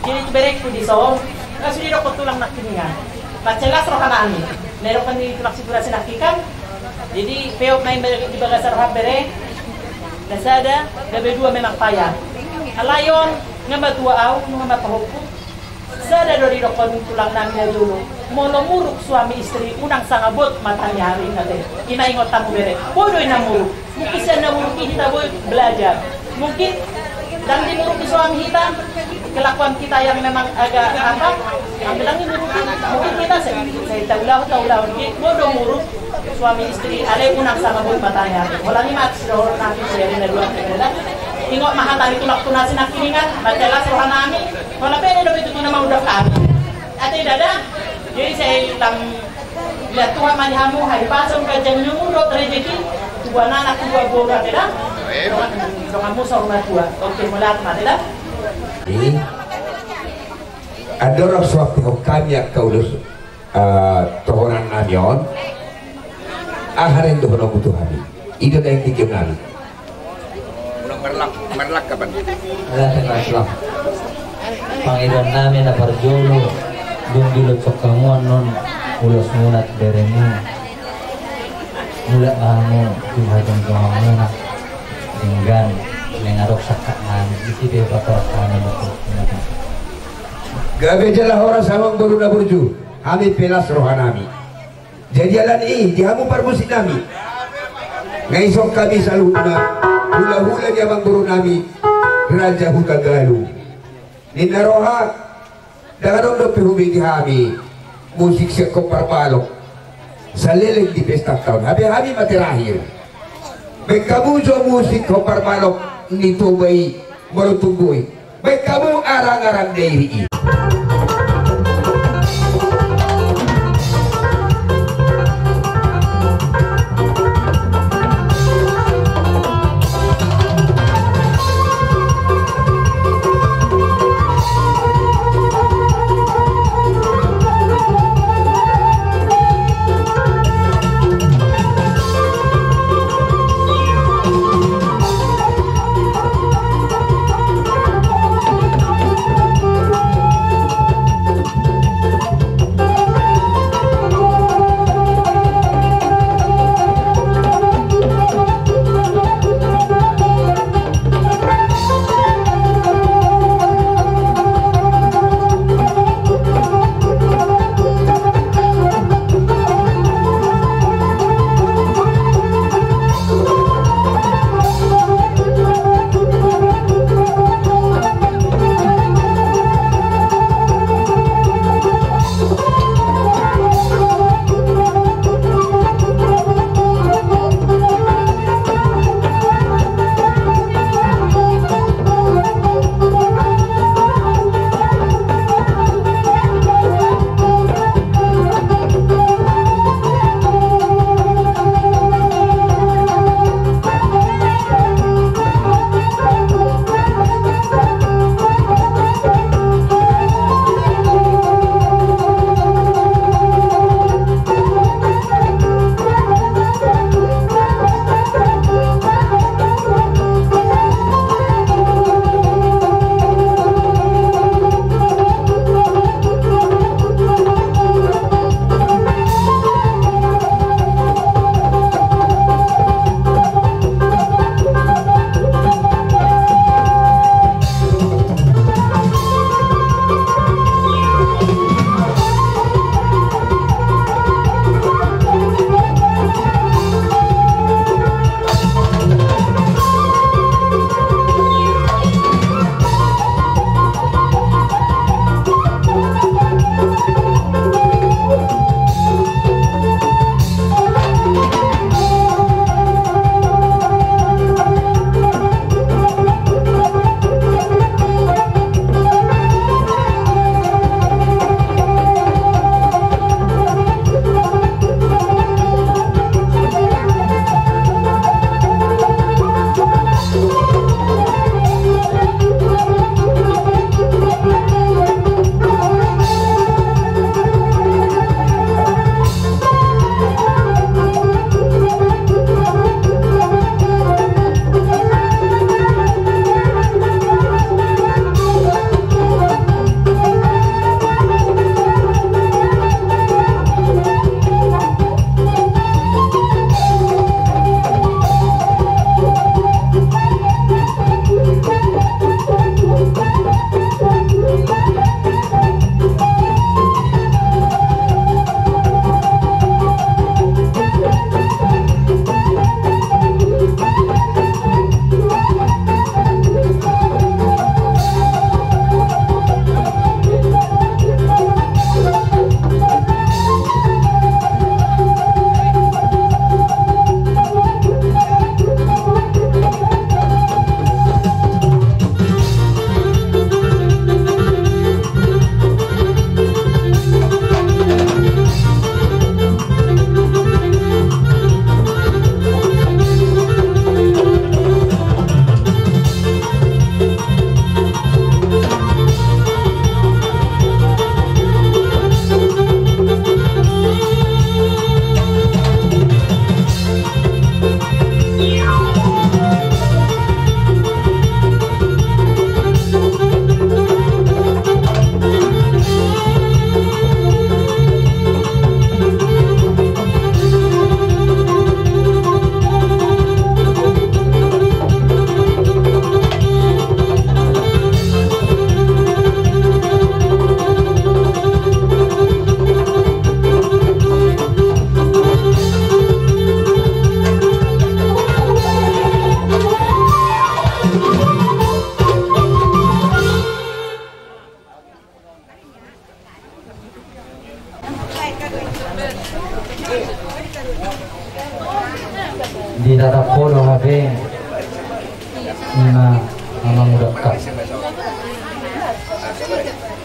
Jadi tu bereku dison, na sude dokkon tulang nangkiningan. Mansai las roha nami. Na didok ni tulang Situra sinangkiningan. Jadi peop ma i di bagasan roha bere. Na sada, gabe dua memang paya. Alai on, nga matua au, nga mapahompu. Sada do didokkon tulang nami na jolo. Molo muruk suami istri unang sanga bot mataniari na te. Ima ingot hamu bere. Boi do i na muruk. Mungkin sian na muruk i hita boi belajar. Mungkin ndang dimuruki suami hita kelakuan kita yang memang agak apa. Ndang dimuruki. Mungkin kita sai taulahon taulahon. Boi do muruk. Suami istri alai unang sanga bot mataniari. Holan i ma sidohonon nami tu bere na dua. Ingot ma hata ni tulang tu na sinangkiningan, mansai las roha nami. Holan bere dope tutu na mangundang hami. Ate dada. Jadi sai lam lihat Tuhan ma di hamu, hahipason, ganjang ni umur dohot rejeki. Tu buah anak, tu buah boru ate da. Dongan, donganmu saur matua. Oke, mauliate ma ate da. Andorang so ampehon hami angka ulos tohonan nami on. Aha do dohononmu tu hami? I do na ingkikir nami. Marlak, marlak kapan? Marlak. Pangidoan nami na parjolo, dung dilot songkamuan non ulosmuna tu beremu. Mulak ma hamu tu hajongjonganmuna. Denggan, naeng adong sangkap nami. Gabe jala horas amang boru na burju, hami pe las rohanami. Jadi alani i di hamu parmusiknami, nga ison hami saluhutna hulahula ni amang borunami Raja Hutagalu. Ninna roha, ndang adong dope hubege hami musik sian Hombar Balok saleleng di pesta taon, hape hami ma terakhir. Baen hamu jo musik Hombar Balok ni Toba i, molo tung boi. Baen hamu arangaran Dairi i.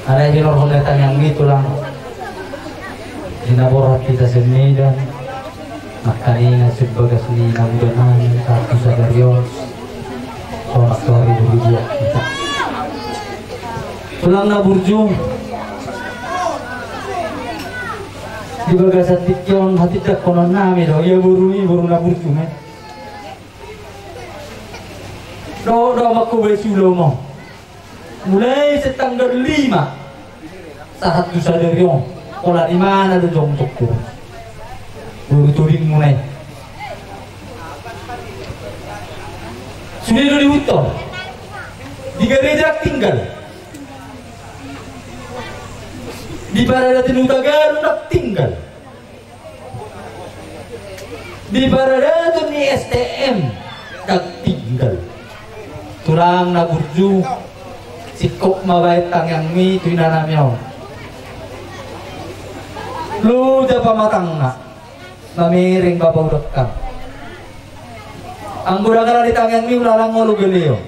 Alai hinorhon ni tangiang i tulang, di na borhat hita sian Medan, nangkaningan sian bagas ni na muda nami, sahat tu sadari on, sonang tu ari dua ribu dua hita. Tulang na burju, di bagasan tingki on hatindanghonon nami do, ia boru i boru na burju ma i. Dohot do mangkubai si ulaon on. Mulai sian tanggal lima sahat tu sadari on, pola di mana do jongjong tu boru Tobing muna i. Sude do di huta on, di gareja tinggal, di paradaton Hutagaru tinggal. Di paradaton ni S T M ndang tinggal. Tulang na burju, singkop ma baen tangiangmi tu inanami on. Loja pamatangna, mamereng ma paudangkang. Anggo ndang ala ni tangiangmi ulalang olo gale on.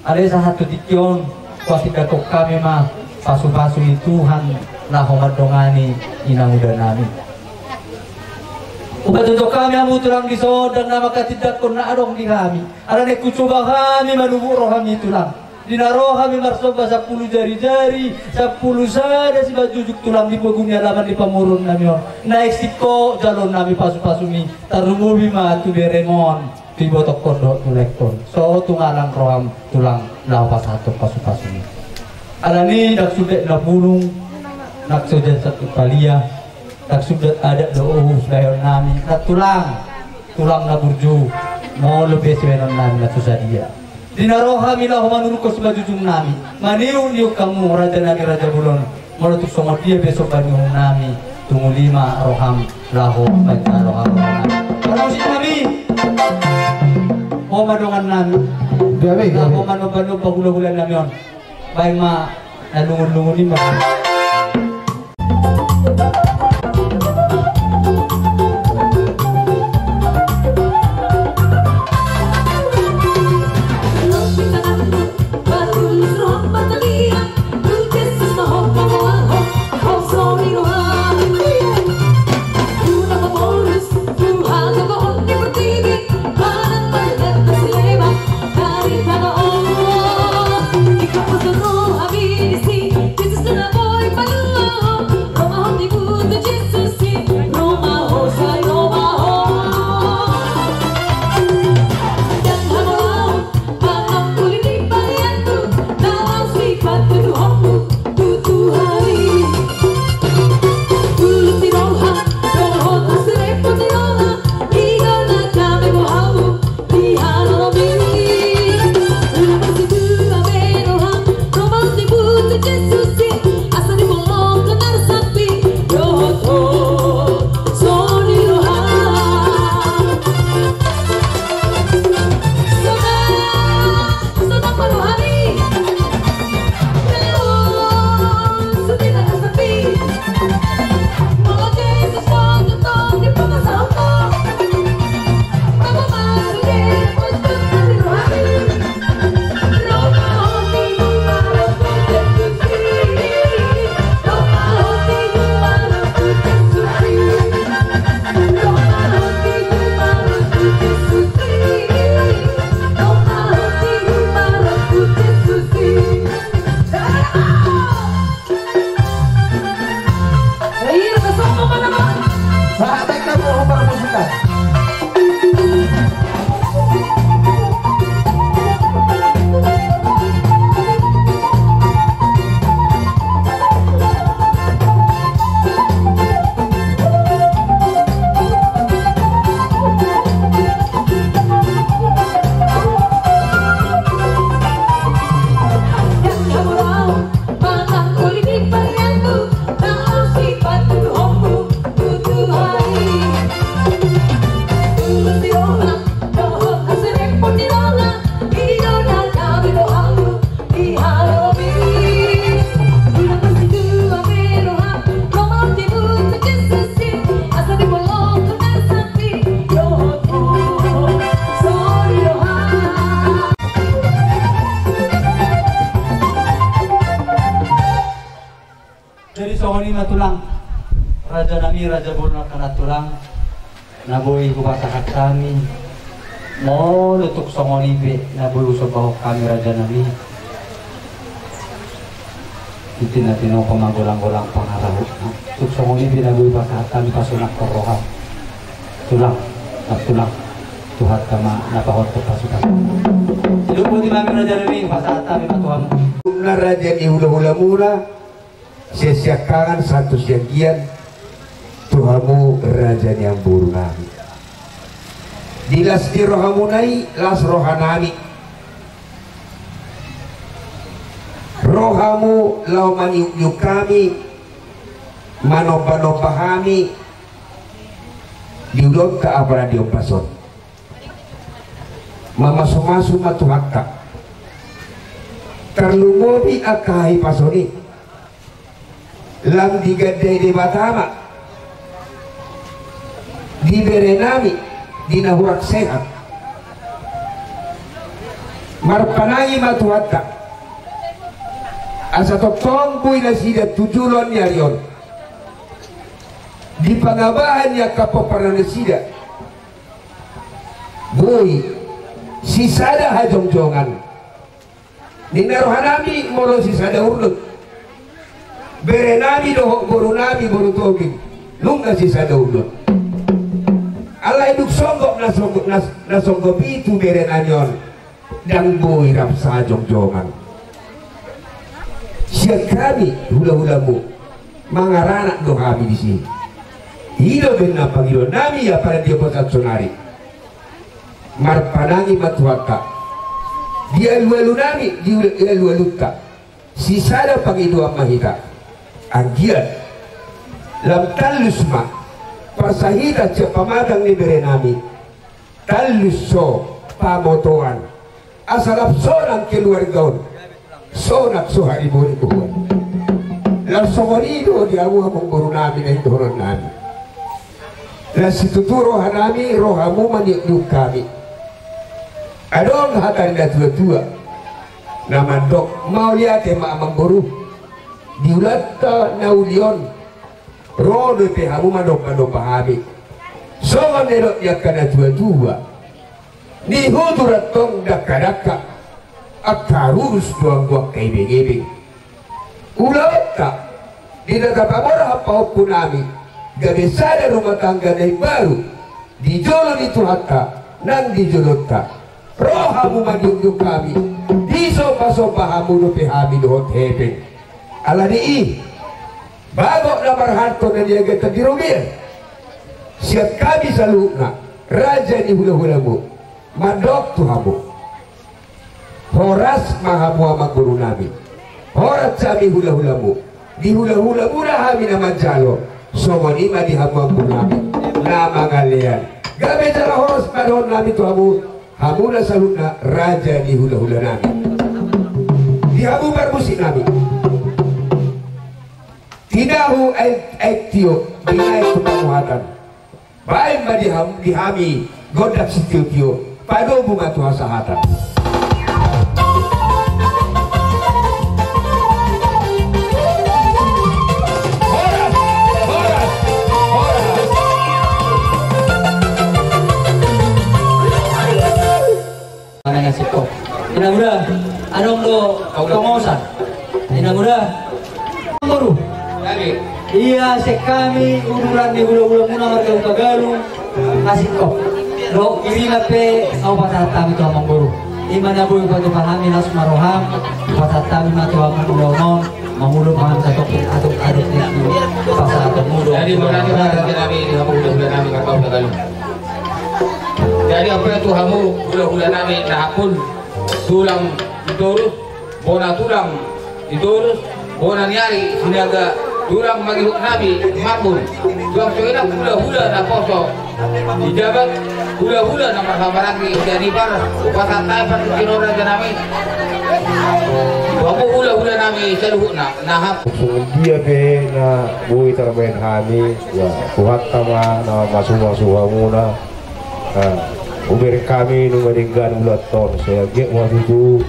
Alai sahat tu tingki on, huhatindangkon hami ma pasupasu ni Tuhan laho mandongani ina muda nami. Hupatonjok hami hamu tulang dison, ndang na manghatindangkon na adong di hami. Alani hucoba hami manubuk rohami tulang. Di na ro hami marsomba sampulu jarijari, sampulu sada simanjujung tulang di pogu ni alaman ni pamoruon nami on. Naeng singkop jaloon nami pasupasumi, tarlumobi ma tu berem on. Tu ibotohon dohot tu laengkon, so tungalang roham tulang laho pasahathon pasupasumi. Alani ndang sundat na punung, ndang so jansat tu palia, ndang sundat adat dohot uhum sibahenon nami, na tulang, tulang na burju, molo be sibahenon nami na so sadia. Di na ro hami laho manurukkon simanjujung nami, maniuk-niuk hamu raja nami raja bolon. Molo tung songon dia be somba ni uhum nami, tunguli ma roham laho baen jalo haroronami. Parmusik nami, ho ma dongan nami. Gabe, gabe. Laho manomba-nomba hula-hula nami on. Baen ma na lungun-lungun i ma. Songon i ma tulang, raja nami, raja boru nangkaning tulang, na boi hupasahat hami. Molo tung songon i pe na boi husombahon hami raja nami, tingki na tinopa ma golang-golang pangarahutna. Tung songon i pe na boi hupasahat hami, pasonangkon roha. Tulang, na tulang, Tuhanta ma na pahothon pasupasu. Sidung boti ma hami raja nami, pasahat hami ma tu hamu. Na raja ni hula-hulamuna, sian siangkangan sahat tu sianggian, tu hamu raja ni amboru nami. Di las ni rohamuna i, las roha nami. Ro hamu laho maniuk-iuk hami, manomba-nomba hami, di ulaonta apala di ombas on. Mamasu-masu ma Tuhanta. Tarlumobi angka hahipason i. Lam digandai Debata ma di bere nami, di na hurang sehat. Marpanangi ma Tuhanta. Asa tongtong boi nasida tu joloan ni ari on. Di pangabahan ni angka pomparan nasida. Boi sisada hajongjongan. Ninna roha nami molo sisada urdot. Bere nami dohot boru nami boru Tobing. Nunga sisada urdot. Alai dung songgop na songgop, na, na songgop i tu bere nami on. Ndang boi rap sahajongjongan. Sian hami hula-hulamu. Mangaranak do hami disi. I do umbahen na pangidoan nami apala di ombas on sonari. Marpanangi ma Tuhanta. Di alu-alu nami, di alu-alunta. Sisada pangidoan ma hita. Anggiat. Lam tallus ma. Parsahitan sian pamatang ni bere nami. Tallus so pamotoan. Asa lam sonang keluarga on. Sonang so haribo ni buhuan. Lam songon i do di hamu amangboru nami na indohonon nami. Las situtu roha nami, ro hamu maniuk-iuk hami. Adong hata ni na tua-tua. Na mandok, mauliate ma amangboru. Di ulaonta na uli on. Ro dope hamu manomba-nomba hami. Songon na nidok ni angka na tua-tua. Nihutur antong dangka-dangka. Angka rurus do anggo angka ibeng-ibeng. Ulaonta, di na tapaborhat pahompu nami, gabe sada rumah tangga na imbaru, di jolo ni Tuhanta, nang di jolonta. Ro hamu maniuk-iuk hami, disomba-somba hamu dope hami dohot hepeng. Alani i, bagot na marhalto na niagatan di robean. Sian hami saluhutna, raja ni hula-hulamu, mandok tu hamu. Horas ma hamu amangboru nami. Horas hami hula-hulamu. Di hula-hulamuna hami na manjalo. Songon i ma di hamu amangboru nami. Na mangalean. Gabe jala horas ma dohonon nami tu hamu. Hamuna saluhutna raja ni hula-hula nami. Di hamu parmusik nami. Tinahu aek, aek tio, binaen tu pamuhatan. Baen ma di ham-, di hami gondang sitio-tio, padomu ma tu hasahatan. Horas, horas, horas. Mana ngasih kop. Ina muda, adong do tongosan. Ina muda. Boru. Ia sian hami uduran ni hula-hulamuna marga Hutagalung, ngasih kop. Dohot irina pe, au pasahat hami tu amangboru. Ima na boi patupa hami las ma roham, pasahat hami ma tu hamu ulaon on, mangulon ma hami satongkin adong-adong ni pasahaton mudon. Jadi, berarti, berarti kami di hamu hula-hula nami marga Hutagalung. Jadi, apa tu hamu hula-hula nami na hapul, tulang Sitorus, bona tulang Sitorus, bona ni ari Sinaga, tulang mangihut nami Marbun, tulang songon i nang hula-hula naposo di jabat, hula-hula na marhahamaranggi sian Ipar, hupasahat hami partingkian on raja nami. Tu hamu hula-hula nami saluhutna. Nah, songon dia pe na boi tarbaen hami, ya, Tuhanta ma na mamasu-masu hamuna. Nah, hubereng hami nunga denggan ulaonta on, sai anggiat ma tutu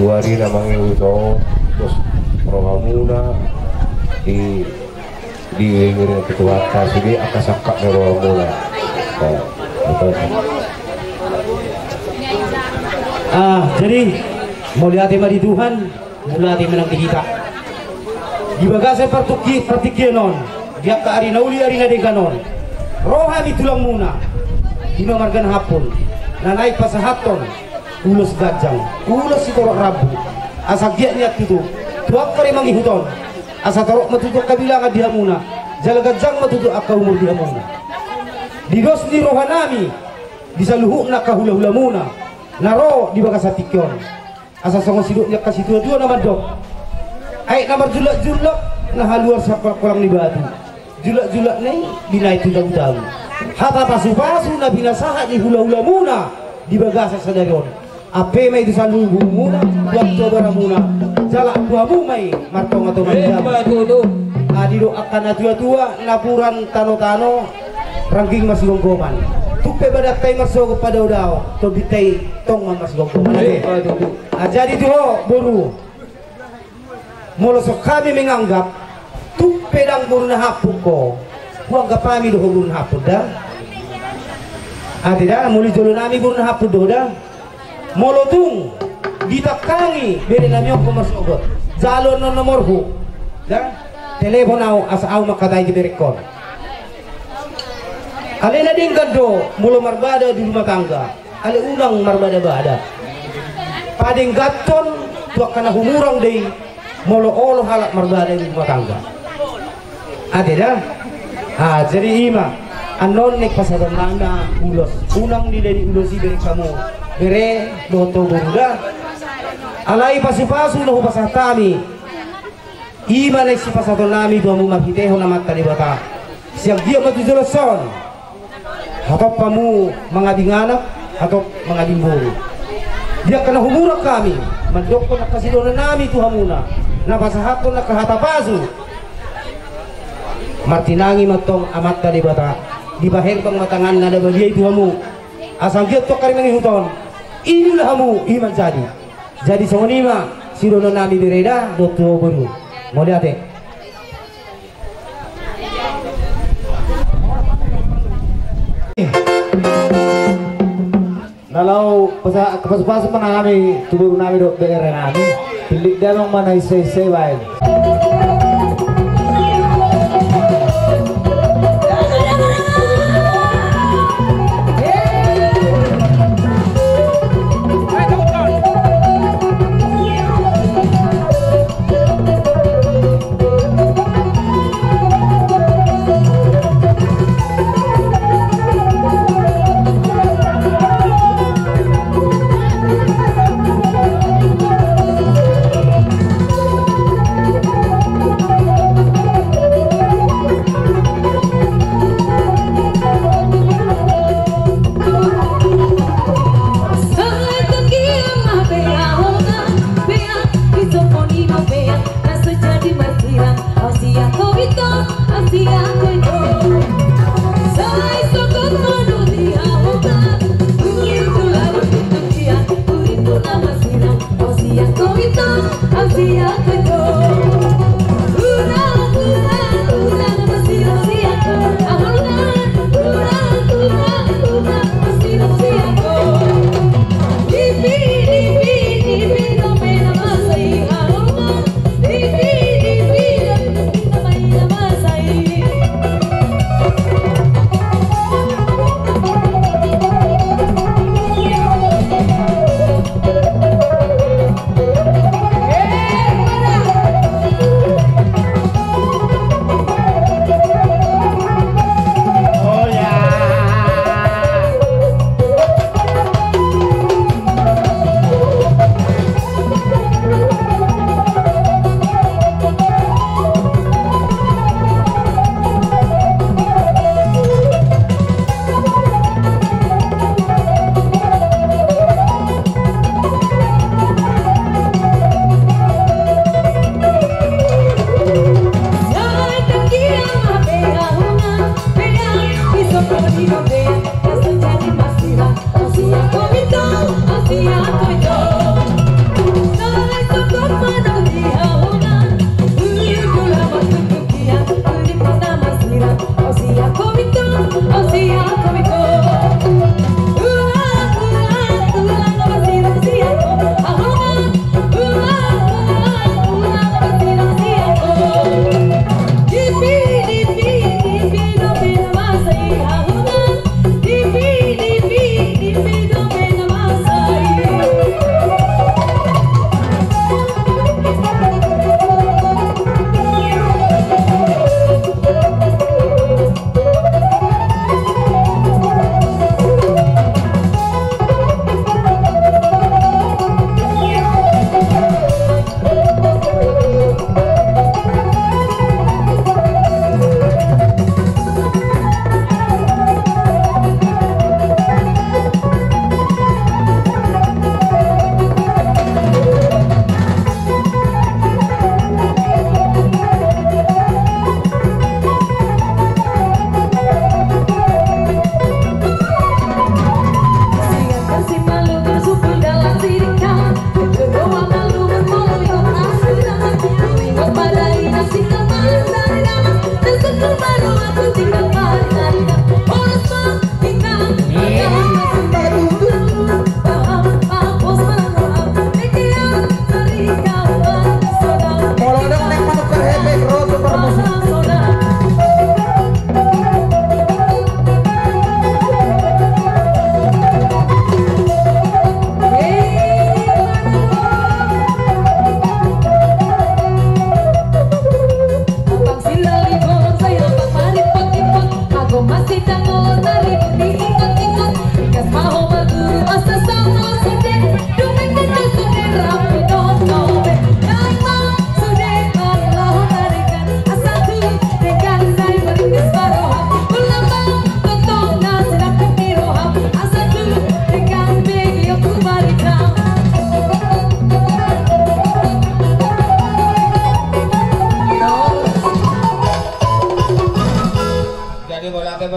tu ari na mangihut on, dos rohamuna, Di, di wiring ketua sude angka sangkap ni rohamuna. Ah, jadi mauliate ma di Tuhan, mauliate ma nang di hita. Di bagasan partingki-, partingkian on, di angka ari na uli ari na denggan on, ro hami tulangmuna, di na marga Hampung, na naeng pasahathon ulos ganjang, ulos sitorop rambu, asa giat nian tutu tu angka ari mangihut on, asa torop ma tutu angka bilangan di hamuna, jala ganjang ma tutu angka umur di hamuna. Di dos ni rohanami, di saluhutna angka hulahulamuna na ro di bagasan tingki on. Asa songon sidok ni angka situatua na mandok: Aek na marjullakjullak na haluar sian kolangkolang ni batu, jullakjullakna i binahen tu tabutabu. Hata pasupasu na pinasahat ni hulahulamuna di bagasan sadari on, ampe ma i tu saluhutmuna, tu atua baramuna, jala tu hamu ma i martongatonga di jabu. Asa didok angka natuatua: Napuran tanotano, rangging marsigomgoman. Tung pe badanta i marsogot padaodao, tombinta i tong ma marsigomgoman. Ah, jadi tu ho boru, molo songon hami menganggap, tung pe ndang boru na Hampung ho, huanggap hami do ho boru na Hampung da. Ate da, molo di jolonami boru na Hampung do ho da. Molo tung ditangkangi berenami on ho marsogot, jalo annon nomorhu da, telepon ahu asa ahu mangkatai di berengkon. Alai na denggan do molo marbada di rumah tangga, alai unang marbadabada. Padengganhon tu angka na humurang do i molo olo halak marbada di rumah tangga. Ate da. Ah, jadi i ma annon naeng pasahatonnami ulos. Unang dileni ulos i bereng hamu, bere dohot ho boru da. Alai pasupasu na hupasahat hami, i ma naeng sipasahatonnami tu hamu marhitehon Amanta Debata. Sian giat ma tu joloan on, hatop hamu mangabing anak, hatop mangabing boru. Di angka na humurang hami mandokkon angka sidohononnami tu hamuna, na pasahathon angka hata pasu. Martinangi ma antong Amanta Debata, dipaherbang ma tanganna na badia i tu hamu, asa anggiat tu angka ari mangihut on, i do ulaonmu i manjadi. Jadi songon i ma sidohononnami bere da dohot tu ho boru. Mauliate. Na laho pasa-, pasupasu ma hami tu borunami dohot berenami. Pillit damang ma na insainsa i baen.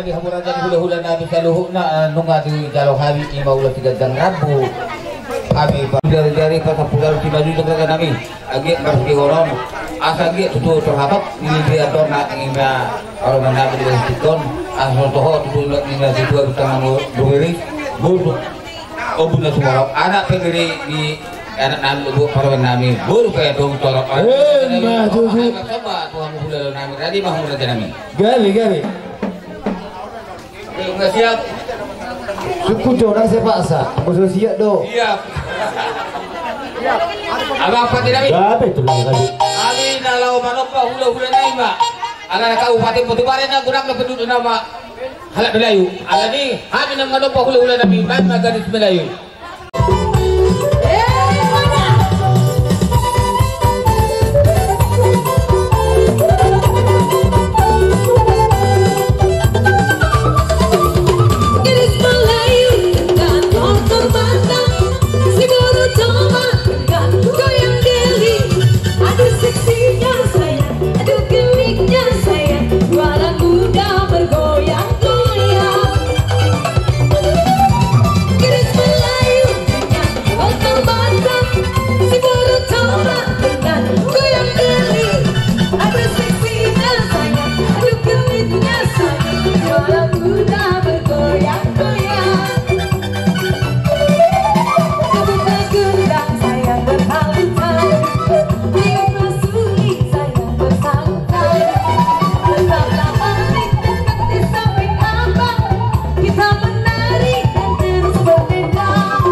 Hamu raja ni hulahula nami saluhutna, nunga dijalo hami ima ulos siganjang rambu. Hami pa-, jari-jari pasampulu simanjujung raja nami. Anggiat marsihonon. Asa anggiat tutu terhatop di dia dorna ima parumaen nami di siton. Asa toho tutu ima situa bintang nami buriris. Boru. Ombun na sumorop. Anak pe di anak nami, boru parumaen nami. Boru pe dong torop. Eh, ma tutu. Coba Tuhan hulahula nami. Radi ma hamu raja nami. Gabe, gabe. Nunga siap. Suku jona se paksa. Aku sudah siap do. Siap. Abang pati nami. Gabe tu nami tadi. Hami na laho manomba hulahula nami ma. Ala na Kabupaten Batubara na godang na penduduk nama halak Melayu. Alani hami na manomba hulahula nami ma, ma gadis Melayu. Gadis Melayu dengan motor batang, si boru tomat dengan goyang geli. Aduh seksinya sayang, aduh geliknya sayang, dua anak muda bergoyang-goyang. Gadis Melayu dengan motor batang, si boru tomat dengan goyang geli. Aduh seksinya sayang, aduh geliknya sayang, dua anak muda bergoyang-goyang. Kamu tak gendang sayang berhalutan. Ayo masuk sayang bersahutan. Tetaplah adik dekat di samping abang. Kita menari dan terus berdendang.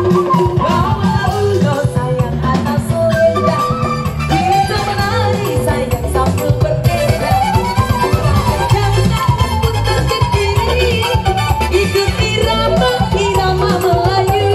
Bawa ulos sayang anak selendang. Kita menari sayang sambil berdendang. Jangan putar ke kiri. Ikut irama, irama Melayu.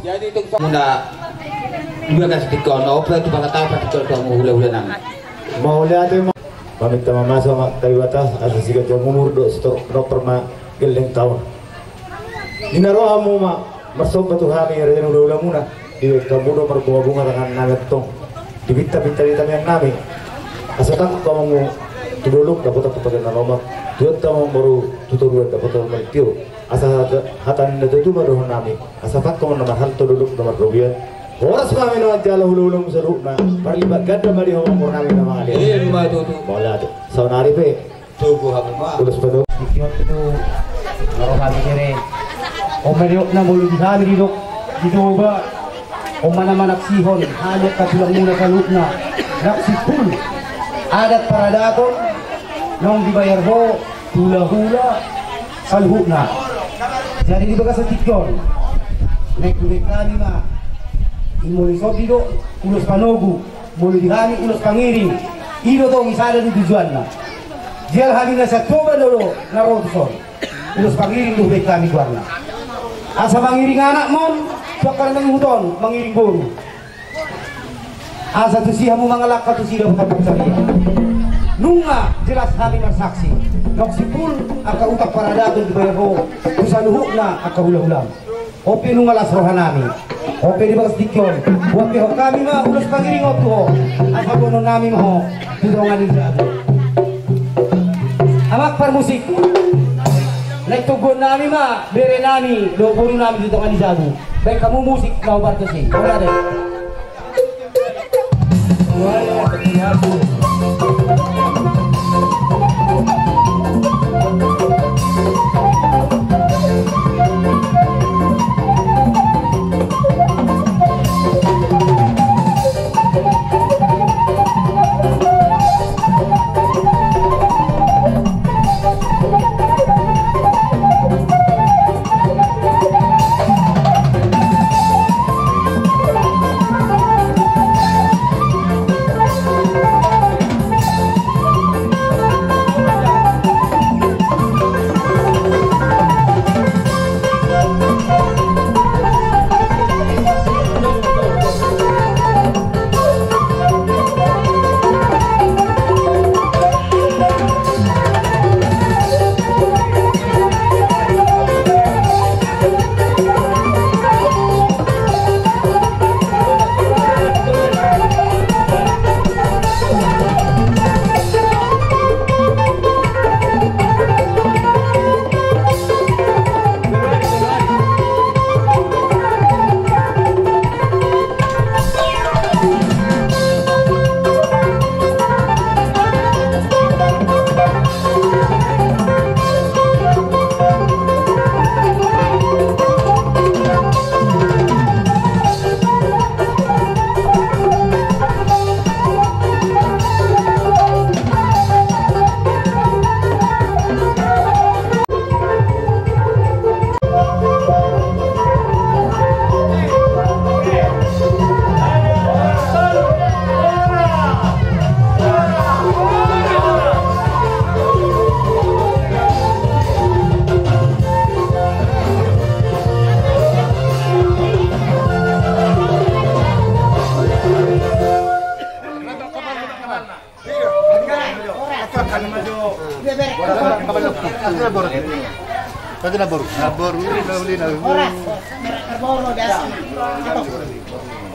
Jadi, tung muna dua kasih tiga, ono opa tu palatau patikol tu hulahula nami. Mauliate ma. Paminta ma masa ma tali batas asa siganjang umur dohot sitorop pinompar ma gelleng taon. Di na rohamu ma marsomba tu hami raja ni hulahulamuna. Di hamu do marbungabunga tangan nami antong. Dipintapinta di tangiang nami. Asa tangkok hamu tu dolok dapotan tu pagan na lomak. Tu hata mamboru tu toruan dapotan martio. Asa hata, hata ni na tutu ma dohonon nami. Asa pangko ma na marhalto dolok na marrobean. Horas ma hami na manjalo hulahulamu saluhutna. Marlipat ganda ma di hamu umur nami na mangalean. Ima tutu. Mauliate. Saonari pe. Tugu hamu ma. Ulos panogu. Dikkion tu na ro hami kere. Oma diok na molo di hami didok di Toba. Oma na manaksihon hami angka tulangmuna saluhutna. Naksihon adat paradaton naung dibayar ho. Hulahula saluhutna. Jadi di bagasan tingki on naeng hubege hami ma. Molo di son didok ulos panogu, molo di hami ulos pangiring. I do tong i sada do tujuanna. Jala hami na sian Toba do na ro tu son. Ulos pangiring do hubege hami goarna. Asa mangiring anak ma on tu angka na mangihut on, mangiring boru. Asa tusi hamu mangalangka tusi dapotan pansarian. Nunga jelas hami marsaksi. Naung simpul angka utang paradaton dibayar ho tu saluhutna angka hulahulam. On pe nunga las roha nami. On pe di bagas tingki on. Buat pe ho hami ma ulos pangiring on tu ho. Asa boanon nami ma ho tu dongan ni jabu. Amang parmusik. Naeng toguon nami ma bere nami dohot boru nami tu dongan ni jabu. Baen hamu musik na hombar tusi. Ora de.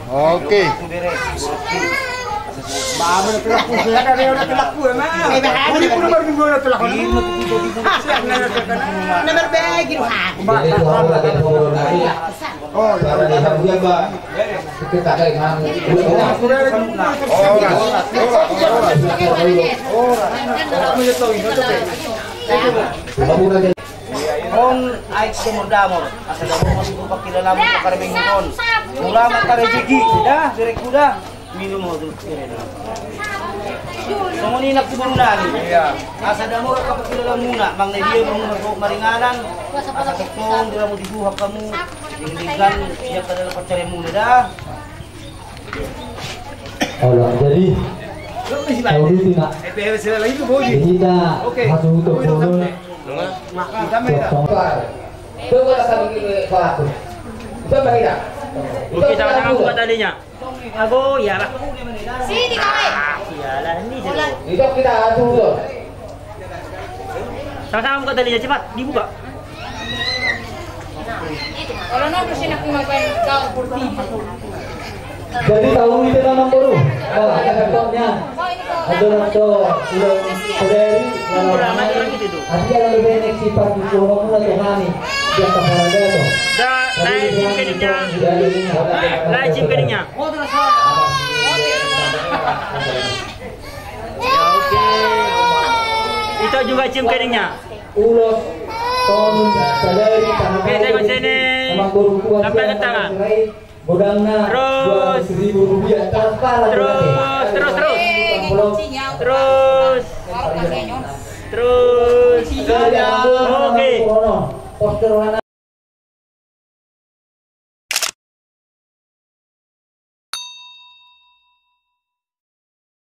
Oke. Hon aek sumur damur, asa damur ma tutu pangkilalamu tu karming on. Mura ma tarejeki da, berekku da. Minum ma tutu. Songon i nang tu boru nami. Asa damur ma pangkilalamuna, manang na dia ma hamu maringanan. Asa tongtong di ramoti Tuhan hamu. Denggan di angka dalan pansarianmuna da. Olo, jadi, jadi ta hasuhuton. Coba kasih pelaku. Coba kita. Oke, sama-sama buka talinya. Ago, iyalah. Sini kau. Iyalah, ini dulu. Itu kita hasuhuton. Sama-sama buka talinya, cepat dibuka. Jadi tahu itu kan, Amang Boru? Nah, ada doktornya. Ada doktor, udah sadari, lalu. Ada yang lebih enak sifat di rumah mula tuh kami. Dia kepala dia tuh. Dah, naik cium keningnya. Naik cium keningnya. Ya, oke. Itu juga cium keningnya. Ulos, tong, sadari, oke, tengok sini. Tampilkan tangan. Terus. Terus, terus, terus. Terus. Terus. Oke.